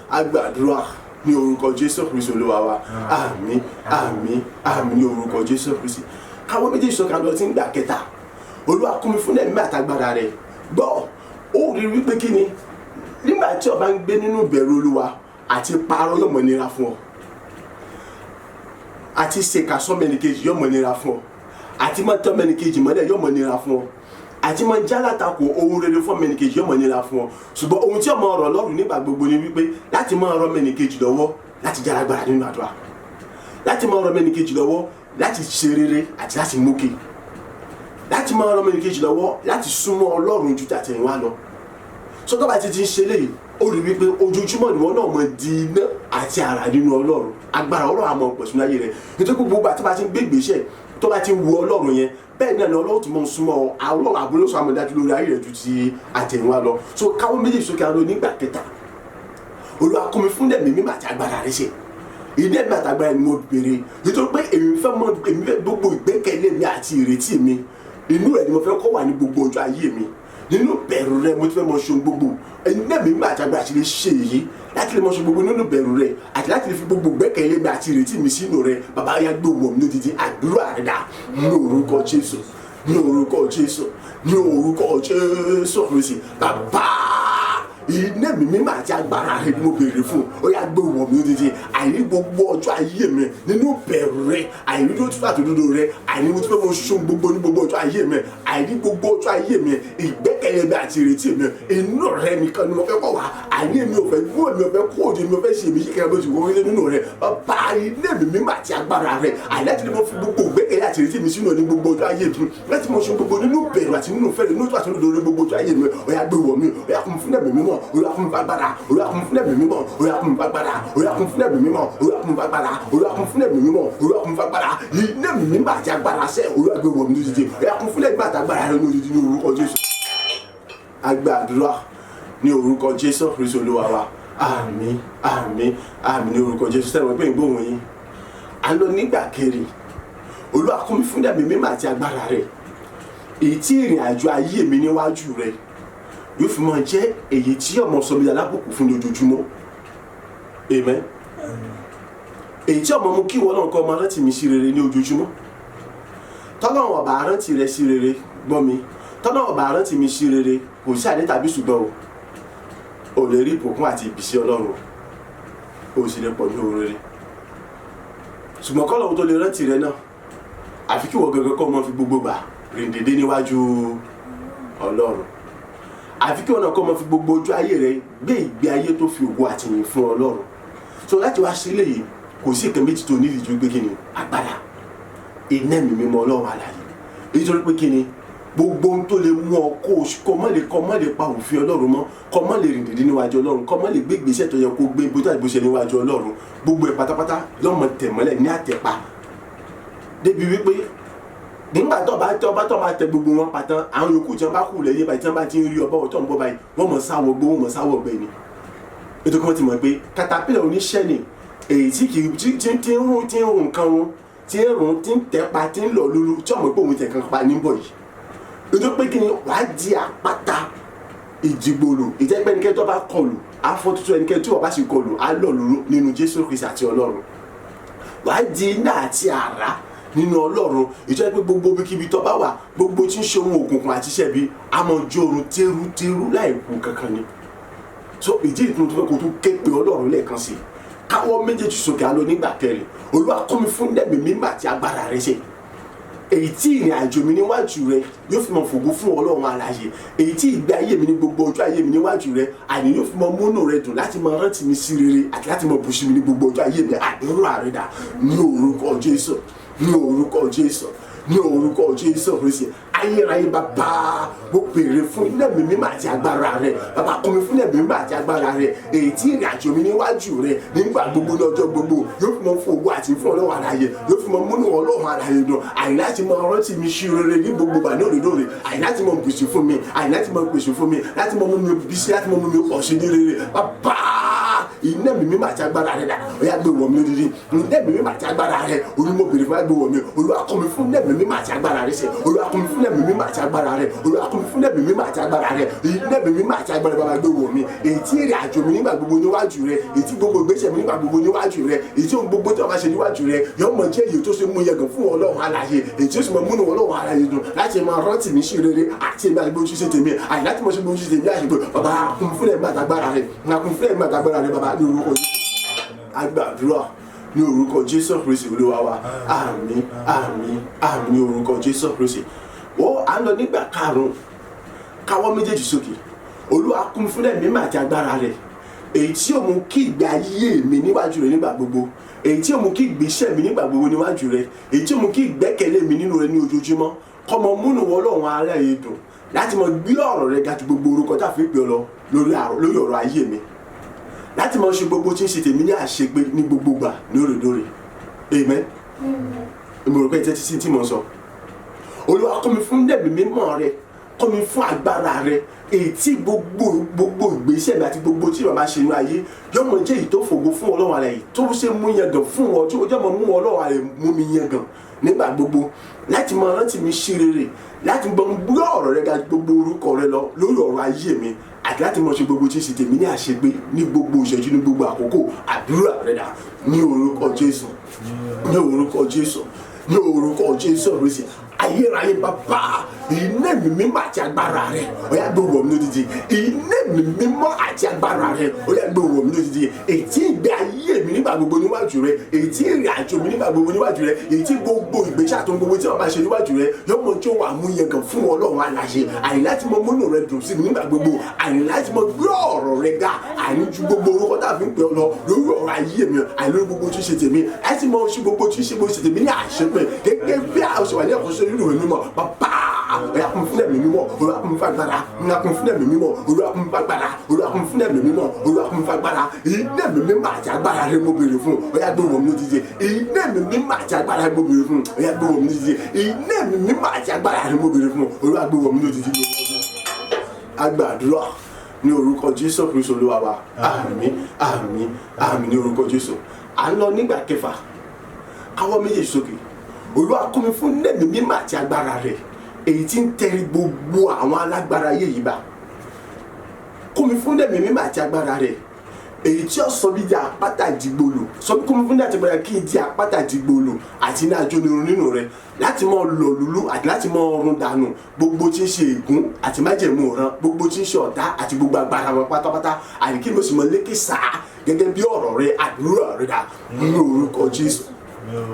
A gbàdúrà ní orúkọ Jésù Kristi Olúwa wa. Àmín, àmín, àmín ní orúkọ Jésù Kristi. Káwọn méjèèjì sọ̀kan lọ sí ìgbà kẹta. Olúwa kún mi fún ẹ̀mí àtàgbára rẹ̀. Gbọ́, ó rí wípé kí ni nígbà tí o bá ń gbé nínú ìbẹ̀rù Olúwa, àti parọ́ yóò mọ̀ nira fún ọ, àti ṣèkà sọ́mẹnìkejì yóò mọ̀ nira fún ọ, àti máa tọ́ mẹnìkejì mọ́lẹ̀ yóò mọ̀ nira fún ọ, àti máa jálátakò ohun rere fún mẹnìkejì yóò mọ̀ nira fún ọ. Ṣùgbọ́n ohun tí ọmọ ọ̀rọ̀ Ọlọ́run nígbà gbogbo ni wípé láti máa rọ mẹnìkejì lọ́wọ́ láti jálágbára nínú àdúrà, láti máa rọ mẹnìkejì lọ́wọ́ láti ṣe rere àti láti mókè, láti máa rọ mẹnìkejì lọ́wọ́ láti súnmọ́ Ọlọ́run ju tàtẹ̀yìnwá lọ. Sọ́tọ́ bá ti ń ṣe léyìí, ó rí wípé ojoojúmọ́ ni wọ́n náà mọ di iná àti àrà nínú Ọlọ́run. Agbára Ọlọ́run àmọ́ pọ̀ sínú ayé rẹ̀. Nítorí pé gbogbo àti bá ti ń gbé ìgbésẹ̀ tó bá ti ń wu Ọlọ́run yẹn, bẹ́ẹ̀ náà ni Ọlọ́run ti mọ̀ ń súnmọ́ ọ. Ọlọ́run àbúrò sọ àmọ̀dájú lórí ayé rẹ̀ ju ti àtẹ̀yìnwá lọ. So káwọn méjèèjì sókè àwọn onígbà kẹta. Olúwa kún mi fún ẹ̀mí mímọ́ àti agbára rẹ̀ ṣe. Ìdí ẹ̀mí àtàgbára ni mo béèrè. Nítorí pé èmi fẹ́ mọ, èmi fẹ́ gbogbo ìgbẹ́kẹ̀lé mi àti ìrètí mi, inú rẹ̀ ni mo fẹ́ kó wà ní gbogbo ọjọ́ ayé mi. Nínú bẹ̀rù rẹ̀ mo ti fẹ́ mọ ṣe ohun gbogbo. Ẹni náà mi máa jágbá àti lè ṣe èyí láti lè mọ ṣe gbogbo nínú bẹ̀rù rẹ̀ àti láti lè fi gbogbo gbẹ́kẹ̀lé mi àti ìrètí mi sínú rẹ̀. Bàbá yá gbé wọ̀ mí lójijì. Àdúrà rẹ̀ dà ní orúkọ Jésù, ní orúkọ Jésù, ní orúkọ Jésù Kristi. Bàbá, iná mi mímọ́ àti agbára rẹ̀ ni mo béèrè fún. Ó yá gbé wọ̀ mí lójijì. Àìní gbogbo ọjọ́ ayé mi nínú bẹ̀rù rẹ̀, àìní tó tún àtòdodo rẹ̀, àìní mo ti fẹ́ mo ṣe ohun gbogbo ní gbogbo ọjọ́ ayé mi, àìní gbogbo ọjọ́ ayé mi, ìgbẹ́kẹ̀lé mi àti ìrètí mi inú rẹ̀ nìkan ni mo fẹ́ kọ́ wá. Àìní mi ò fẹ́ gbó, mi ò fẹ́ kó òde, mi ò fẹ́ ṣe èmi yíkẹ́ bó ti wọ́n wọlé nínú rẹ̀. Bàbá, iná mi mímọ́ àti agbára rẹ̀, àìní láti lè mo fi gbogbo ìgbẹ́kẹ̀lé àti ìrètí mi sínú ní gbogbo ọjọ́ ayé mi, láti mo ṣe gbogbo nínú bẹ̀rù àti nínú ìfẹ́ rẹ̀, nínú àtòdodo rẹ̀ gbogbo ọjọ́ ayé mi. Ó yá gbé wọ̀ mí, ó yá kún fún ẹ̀mí mímọ́, Olúwa kún fún agbára, Olúwa kún fún ẹ̀mí mímọ́, Olúwa kún fún agbára, Olúwa kún fún ẹ̀mí mímọ́, Olúwa kún fún agbára, Olúwa kún fún ẹ̀mí mímọ́, Olúwa kún fún agbára. Iná mi mímọ́ àti agbára sẹ́, Olúwa gbé wọ̀ mí lójijì. Ó yá kún fún ẹ̀mí àti agbára rẹ̀ lójijì ní orúkọ Jésù. A gbàdúrà ní orúkọ Jésù Kristi Olúwa wa. Àmín, àmín, àmín ní orúkọ Jésù. Sẹ́wọ̀n pé ìgbóhùn yín. A lọ nígbà kiri. Olúwa kún mi fún ẹ̀mí mímọ́ àti agbára rẹ̀, èyí tí ìrìn àjò ayé mi níwájú rẹ̀ Yóò fi máa jẹ́ èyí tí ọmọ sọ mi alábùkún fún ní ojoojúmọ́. Amen. Èyí tí ọmọ mú kí ìwọ náà kọ́ ọmọ rántí mi sí rere ní ojoojúmọ́. Tọ́lọ́run ọba rántí rẹ sí rere, gbọ́ mi, tọ́lọ́run ọba rántí mi sí rere, kò sí àdé tàbí ṣùgbọ́n o ò lè rí ìbùkún àti ìbísí Ọlọ́run, o sì lè pọ̀ ní ohun rere. Ṣùgbọ́n kọ́lọ́run tó lè rántí rẹ náà, àfi kí ìwọ gangan kọ́ ọmọ fi gbogbo gbà rìn dédé níwájú Ọlọ́run, àfi kí ìwọ náà kọ́ ọmọ fi gbogbo ojú ayé rẹ gbé ìgbé ayé tó fi ògo àtìyìn fún Ọlọ́run. So láti wá sí eléyìí, kò sí nǹkan méjì tó nídìí ju pé kí ni agbára iná ẹ̀mí mímọ́ Ọlọ́run alààyè. Nítorí pé kí ni gbogbo ohun tó lè mú ọ kó mọ́ lè kọ́ mọ́ lè pa òfin Ọlọ́run mọ́, kọ́ mọ́ lè rìn dédé níwájú Ọlọ́run, kọ́ mọ́ lè gbé ìgbésẹ̀ tó yẹ kó gbé bó tàbí bó ṣe níwájú Ọlọ́run, gbogbo ẹ̀ pátápátá lọ́mọ tẹ̀mọ́lẹ̀ ní àtẹ̀pa. Débi wípé nígbà tó bá tẹ gbogbo wọn pátán, àwọn yòókù tí wọ́n bá kù lẹ́yìn báyìí tí wọ́n bá ti ń rí ọbọ̀ tó ń bọ̀ báyìí, wọ́n mọ̀ sáwọ́ gbó, wọ́n mọ̀ sáwọ́ gbẹ ni. Nítorí wọ́n ti mọ̀ pé katapila oníṣẹ́ ni èyí tí kì í tí ń rún tí ń rún nǹkan rún tí ń rún tí ń tẹ́pa tí ń lọ lulu tí ọmọ pé òun tẹ̀ kan pa níbọ̀ yìí. Nítorí pé kí ni wàá di àpáta ìdìgbòlù, ìjẹ́pẹ́ ẹnikẹ́ni tó bá kọlù afọ́ tuntun, ẹnikẹ́ni tí wọ́n bá sì kọlù á lọ lulu nínú Jésù Kristi àti Ọlọ́run. Wàá di iná àti àrá nínú Ọlọ́run, ìjẹ́ pé gbogbo ibikíbi tó bá wà, gbogbo tí ń ṣe ohun òkùnkùn àti iṣẹ́ bí amọ̀jọ́ orun tẹ́rútẹ́rú láì kú kankan ni. So ìdí ìtùnú tó fẹ́ kó tún ké pe Ọlọ́run lẹ́ẹ̀kan sí i, káwọ́ méjèèjì sókè á lọ nígbà kẹrin. Olúwa kún mi fún ẹ̀mí mímọ́ àti agbára rẹ ṣe, èyí tí ìrìn àjò mi níwájú rẹ yóò fi mọ fògo fún Ọlọ́run alààyè, èyí tí ìgbé ayé mi ní gbogbo ọjọ́ ayé mi níwájú rẹ àní yóò fi mọ múnú rẹ dùn láti mọ rántí mi sí rere àti láti mọ bùsí mi ní gbogbo ọjọ́ ayé mi. Àdúrà rẹ dà ní orúkọ Jésù, ní orúkọ Jésù, ní orúkọ Jésù Kristi. Ayérayé bàbá, mo béèrè fún iná ẹ̀mí mímọ́ àti agbára rẹ. Bàbá kún mi fún ẹ̀mí mímọ́ àti agbára rẹ, èyí tí ìrìn àjò mi níwájú rẹ nígbà gbogbo ní ọjọ́ gbogbo yóò fi mọ fún ògo àti fún Ọlọ́run alààyè, yóò fi mọ múnú Ọlọ́run alààyè dùn, àyè láti mọ rántí mi sí rere ní gbogbo gbà ní òrèlóòrè, àyè láti mọ pèsè fún mi, àyè láti mọ pèsè fún mi, láti mọ mú mi bí sí, láti mọ mú mi pọ̀ sí ní rere. Bàbá, iná ẹ̀mí mímọ́ àti agbára rẹ dà, ó yá gbé wọ̀ mí lódìdí. Iná ẹ̀mí mímọ́ àti agbára rẹ, Olúwa béèrè fún gbé wọ̀ mí. Olúwa kún mi fún ẹ̀mí mímọ́ àti agbára rẹ ṣe. Olúwa kún mi fún ẹ̀mí mímọ́ àti agbára rẹ. Olúwa kún mi fún ẹ̀mí mímọ́ àti agbára rẹ. Iná ẹ̀mí mímọ́ àti agbára bàbá gbé wọ̀ mí. Èyí tí ìrìn àjò mi nígbà gbogbo níwájú rẹ, èyí tí gbogbo ìgbésẹ̀ mi nígbà gbogbo níwájú rẹ, èyí tí ohun gbogbo tí wọ́n bá ṣe níwájú rẹ yóò mọ jẹ́ èyí tó ṣe mú yẹgàn fún Ọlọ́run alààyè, èyí tí ó sì mọ múnú Ọlọ́run alààyè dùn láti máa rántí mi sí rere àti èmi àti gbogbo ṣíṣe tèmi, àyè láti mọ ṣe gbogbo ṣíṣe tèmi àṣepé. Bàbá kún fún ẹ̀mí àtàgbára rẹ, kún fún ẹ̀mí àtàgbára rẹ bàbá ní orúkọ Jésù. Agbàdúrà ní orúkọ Jésù Kristi Olúwa wa. Àmín, àmín, àmín ní orúkọ Jésù Kristi. Ó à ń lọ nígbà karùn-ún, káwọ́ méjèèjì sókè. Olúwa kún fún ẹ̀mí mímọ́ àti agbára rẹ, èyí tí ó mú kí ìgbé ayé mi níwájú rẹ nígbà gbogbo, èyí tí ó mú kí ìgbésẹ̀ mi nígbà gbogbo níwájú rẹ, èyí tí ó mú kí ìgbẹ́kẹ̀lé mi nínú rẹ ní ojoojúmọ́, kọ́mọ múnú Ọlọ́run alààyè dùn láti mọ gbé ọ̀rọ̀ rẹ ga ju gbogbo orúkọ tá a fi pè ọ lọ lórí ọ̀rọ̀ ayé mi, láti mọ ṣe gbogbo tí ń ṣe tèmi ní àṣepé ní gbogbo gbà lóòrèlóòrè. Amen. Mo rò pé ẹ tẹ́tí sí tí mo sọ. Olúwa kún mi fún ẹ̀mí mímọ́ rẹ, kún mi fún agbára rẹ, èyí tí gbogbo ìgbésẹ̀ mi àti gbogbo tí bàbá ṣe nínú ayé yóò mọ jẹ́ èyí tó fògo fún Ọlọ́run alààyè, tó ṣe mú yangàn fún ọ, tí ó jẹ́ mọ mú Ọlọ́run alààyè mú mi yangàn nígbà gbogbo, láti mọ rántí mi sí rere, láti gbọ́ ọ̀rọ̀ rẹ ga gbogbo orúkọ rẹ lọ lórí ọ̀rọ̀ ayé mi, àti láti mọ ṣe gbogbo tí ń ṣe tèmi ní àṣegbé ní gbogbo ìṣẹ́jú ní gbogbo àkókò. Àdúrà rẹ dà ní orúkọ Jésù, ní orúkọ Jésù, ní orúkọ Jésù Kristi. Ayérayé bàbá, iná ẹ̀mí mímọ́ àti agbára rẹ ó yá gbé wọ̀ mí lódìdí. Iná ẹ̀mí mímọ́ àti agbára rẹ ó yá gbé wọ̀ mí lódìdí. Èyí tí ìgbé ayé mi nígbà gbogbo níwájú rẹ, èyí tí ìrìn àjò mi nígbà gbogbo níwájú rẹ, èyí tí gbogbo ìgbésẹ̀ àti gbogbo tí wọ́n bá ṣe níwájú rẹ yóò mọ tí ó wà mú yangàn fún Ọlọ́run alààyè, àyè láti mọ múnú rẹ dùn sí mi nígbà gbogbo, àyè láti mọ gbé ọ̀rọ̀ rẹ ga, àyè ju gbogbo orúkọ tá a fi ń pè ọ lọ lórí ọ̀rọ̀ ayé mi, àyè lórí gbogbo tí ń ṣe tèmi, àyè tí mo ṣe gbogbo tí ń ṣe gbogbo ṣe tèmi ní àṣepé gẹ́gẹ́ bí a ṣe wà ní ẹ̀kọ́ sórí ìwé mímọ́. Bàbá Olúwa kún fún ẹ̀mí mímọ́, Olúwa kún fún agbára, Olúwa kún fún ẹ̀mí mímọ́, Olúwa kún fún agbára, Olúwa kún fún ẹ̀mí mímọ́, Olúwa kún fún agbára. Iná ẹ̀mí mímọ́ àti agbára rẹ mo béèrè fún, ó yá gbé wọ̀ mí lódìdí. Iná ẹ̀mí mímọ́ àti agbára rẹ mo béèrè fún, ó yá gbé wọ̀ mí lódìdí. Iná ẹ̀mí mímọ́ àti agbára rẹ mo béèrè fún, Olúwa gbé wọ̀ mí lódìdí. Agbàdúrà ní orúkọ Jésù Kristi Olúwa wa. Àmín, àmín, àmín ní orúkọ Jésù. À ń lọ nígbà kẹfà, káwọ́ méjèèjì sókè. Olúwa kún mi fún ẹ̀mí mímọ́ àti agbára rẹ̀, èyí tí ń tẹrí gbogbo àwọn alágbára ayé yìí bá, Kún mi fún ẹ̀mí mímọ́ àti agbára rẹ̀, èyí tí ó sọ mí di àpáta ìdìgbòlù. Sọ mí, kún mi fún ní àtìgbàdà kí n di àpáta ìdìgbòlù àti iná ajónirun nínú rẹ̀, láti mọ lọ lulú àti láti mọ ọrùn dànù gbogbo tí ń ṣe ègún àti májẹ̀mú ọ̀ràn, gbogbo tí ń ṣe ọ̀tá àti gbogbo agbára wọn pátápátá, àní kí ló sì mọ lékè sáà gẹ́gẹ́ bí ọ̀rọ̀ rẹ̀. Àdúrà rẹ̀ dà ní orúkọ Jésù,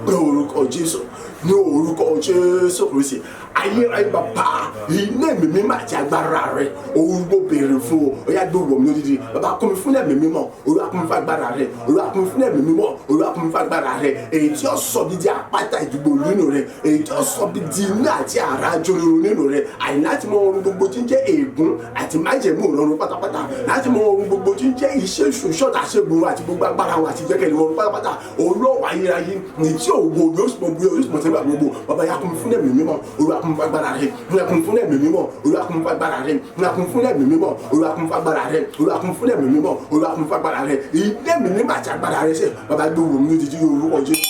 ní orúkọ Jésù, ní orúkọ Jésù Kristi. Ayérayé Bàbá, iná ẹ̀mí mímọ́ àti agbára rẹ̀ òun ló béèrè fún o. Ó yá, gbé wọ̀ mí lódìdí. Bàbá, kún mi fún ẹ̀mí mímọ́. Olúwa, kún mi fún agbára rẹ̀. Olúwa, kún mi fún ẹ̀mí mímọ́. Olúwa, kún mi fún agbára rẹ̀, èyí tí ó sọ mí di àpáta ìdìgbò nínú rẹ̀, èyí tí ó sọ mí di iná àti àrá ajónirun nínú rẹ̀, àní láti mọ ohun gbogbo tí ń jẹ́ ègún àti májẹ̀mú ìrọ̀rùn pátápátá, láti mọ ohun gbogbo tí ń jẹ́ iṣẹ́ ìṣòṣọ́ta ṣẹ́gun àti gbogbo agbára wọn àti ìgbẹ́kẹ̀lé wọn pátápátá. Olóòwò ayérayé ní tí òwò yóò sì mọ bí yóò sì mọ sẹ́gbà gbogbo. Bàbá, yá, kún mi fún ẹ̀mí mímọ́. Olúwa, kún mi fún agbára rẹ̀. Olúwa, kún mi fún ẹ̀mí mímọ́. Olúwa, kún mi fún agbára rẹ̀. Olúwa, kún mi fún ẹ̀mí mímọ́. Olúwa, kún mi fún agbára rẹ̀. Olúwa, kún mi fún ẹ̀mí mímọ́. Olúwa, kún mi fún agbára rẹ̀, ilé mi mímọ́ àti agbára rẹ̀ sẹ́. Bàbá, gbé wò mí lójijì ní orúkọ Jésù.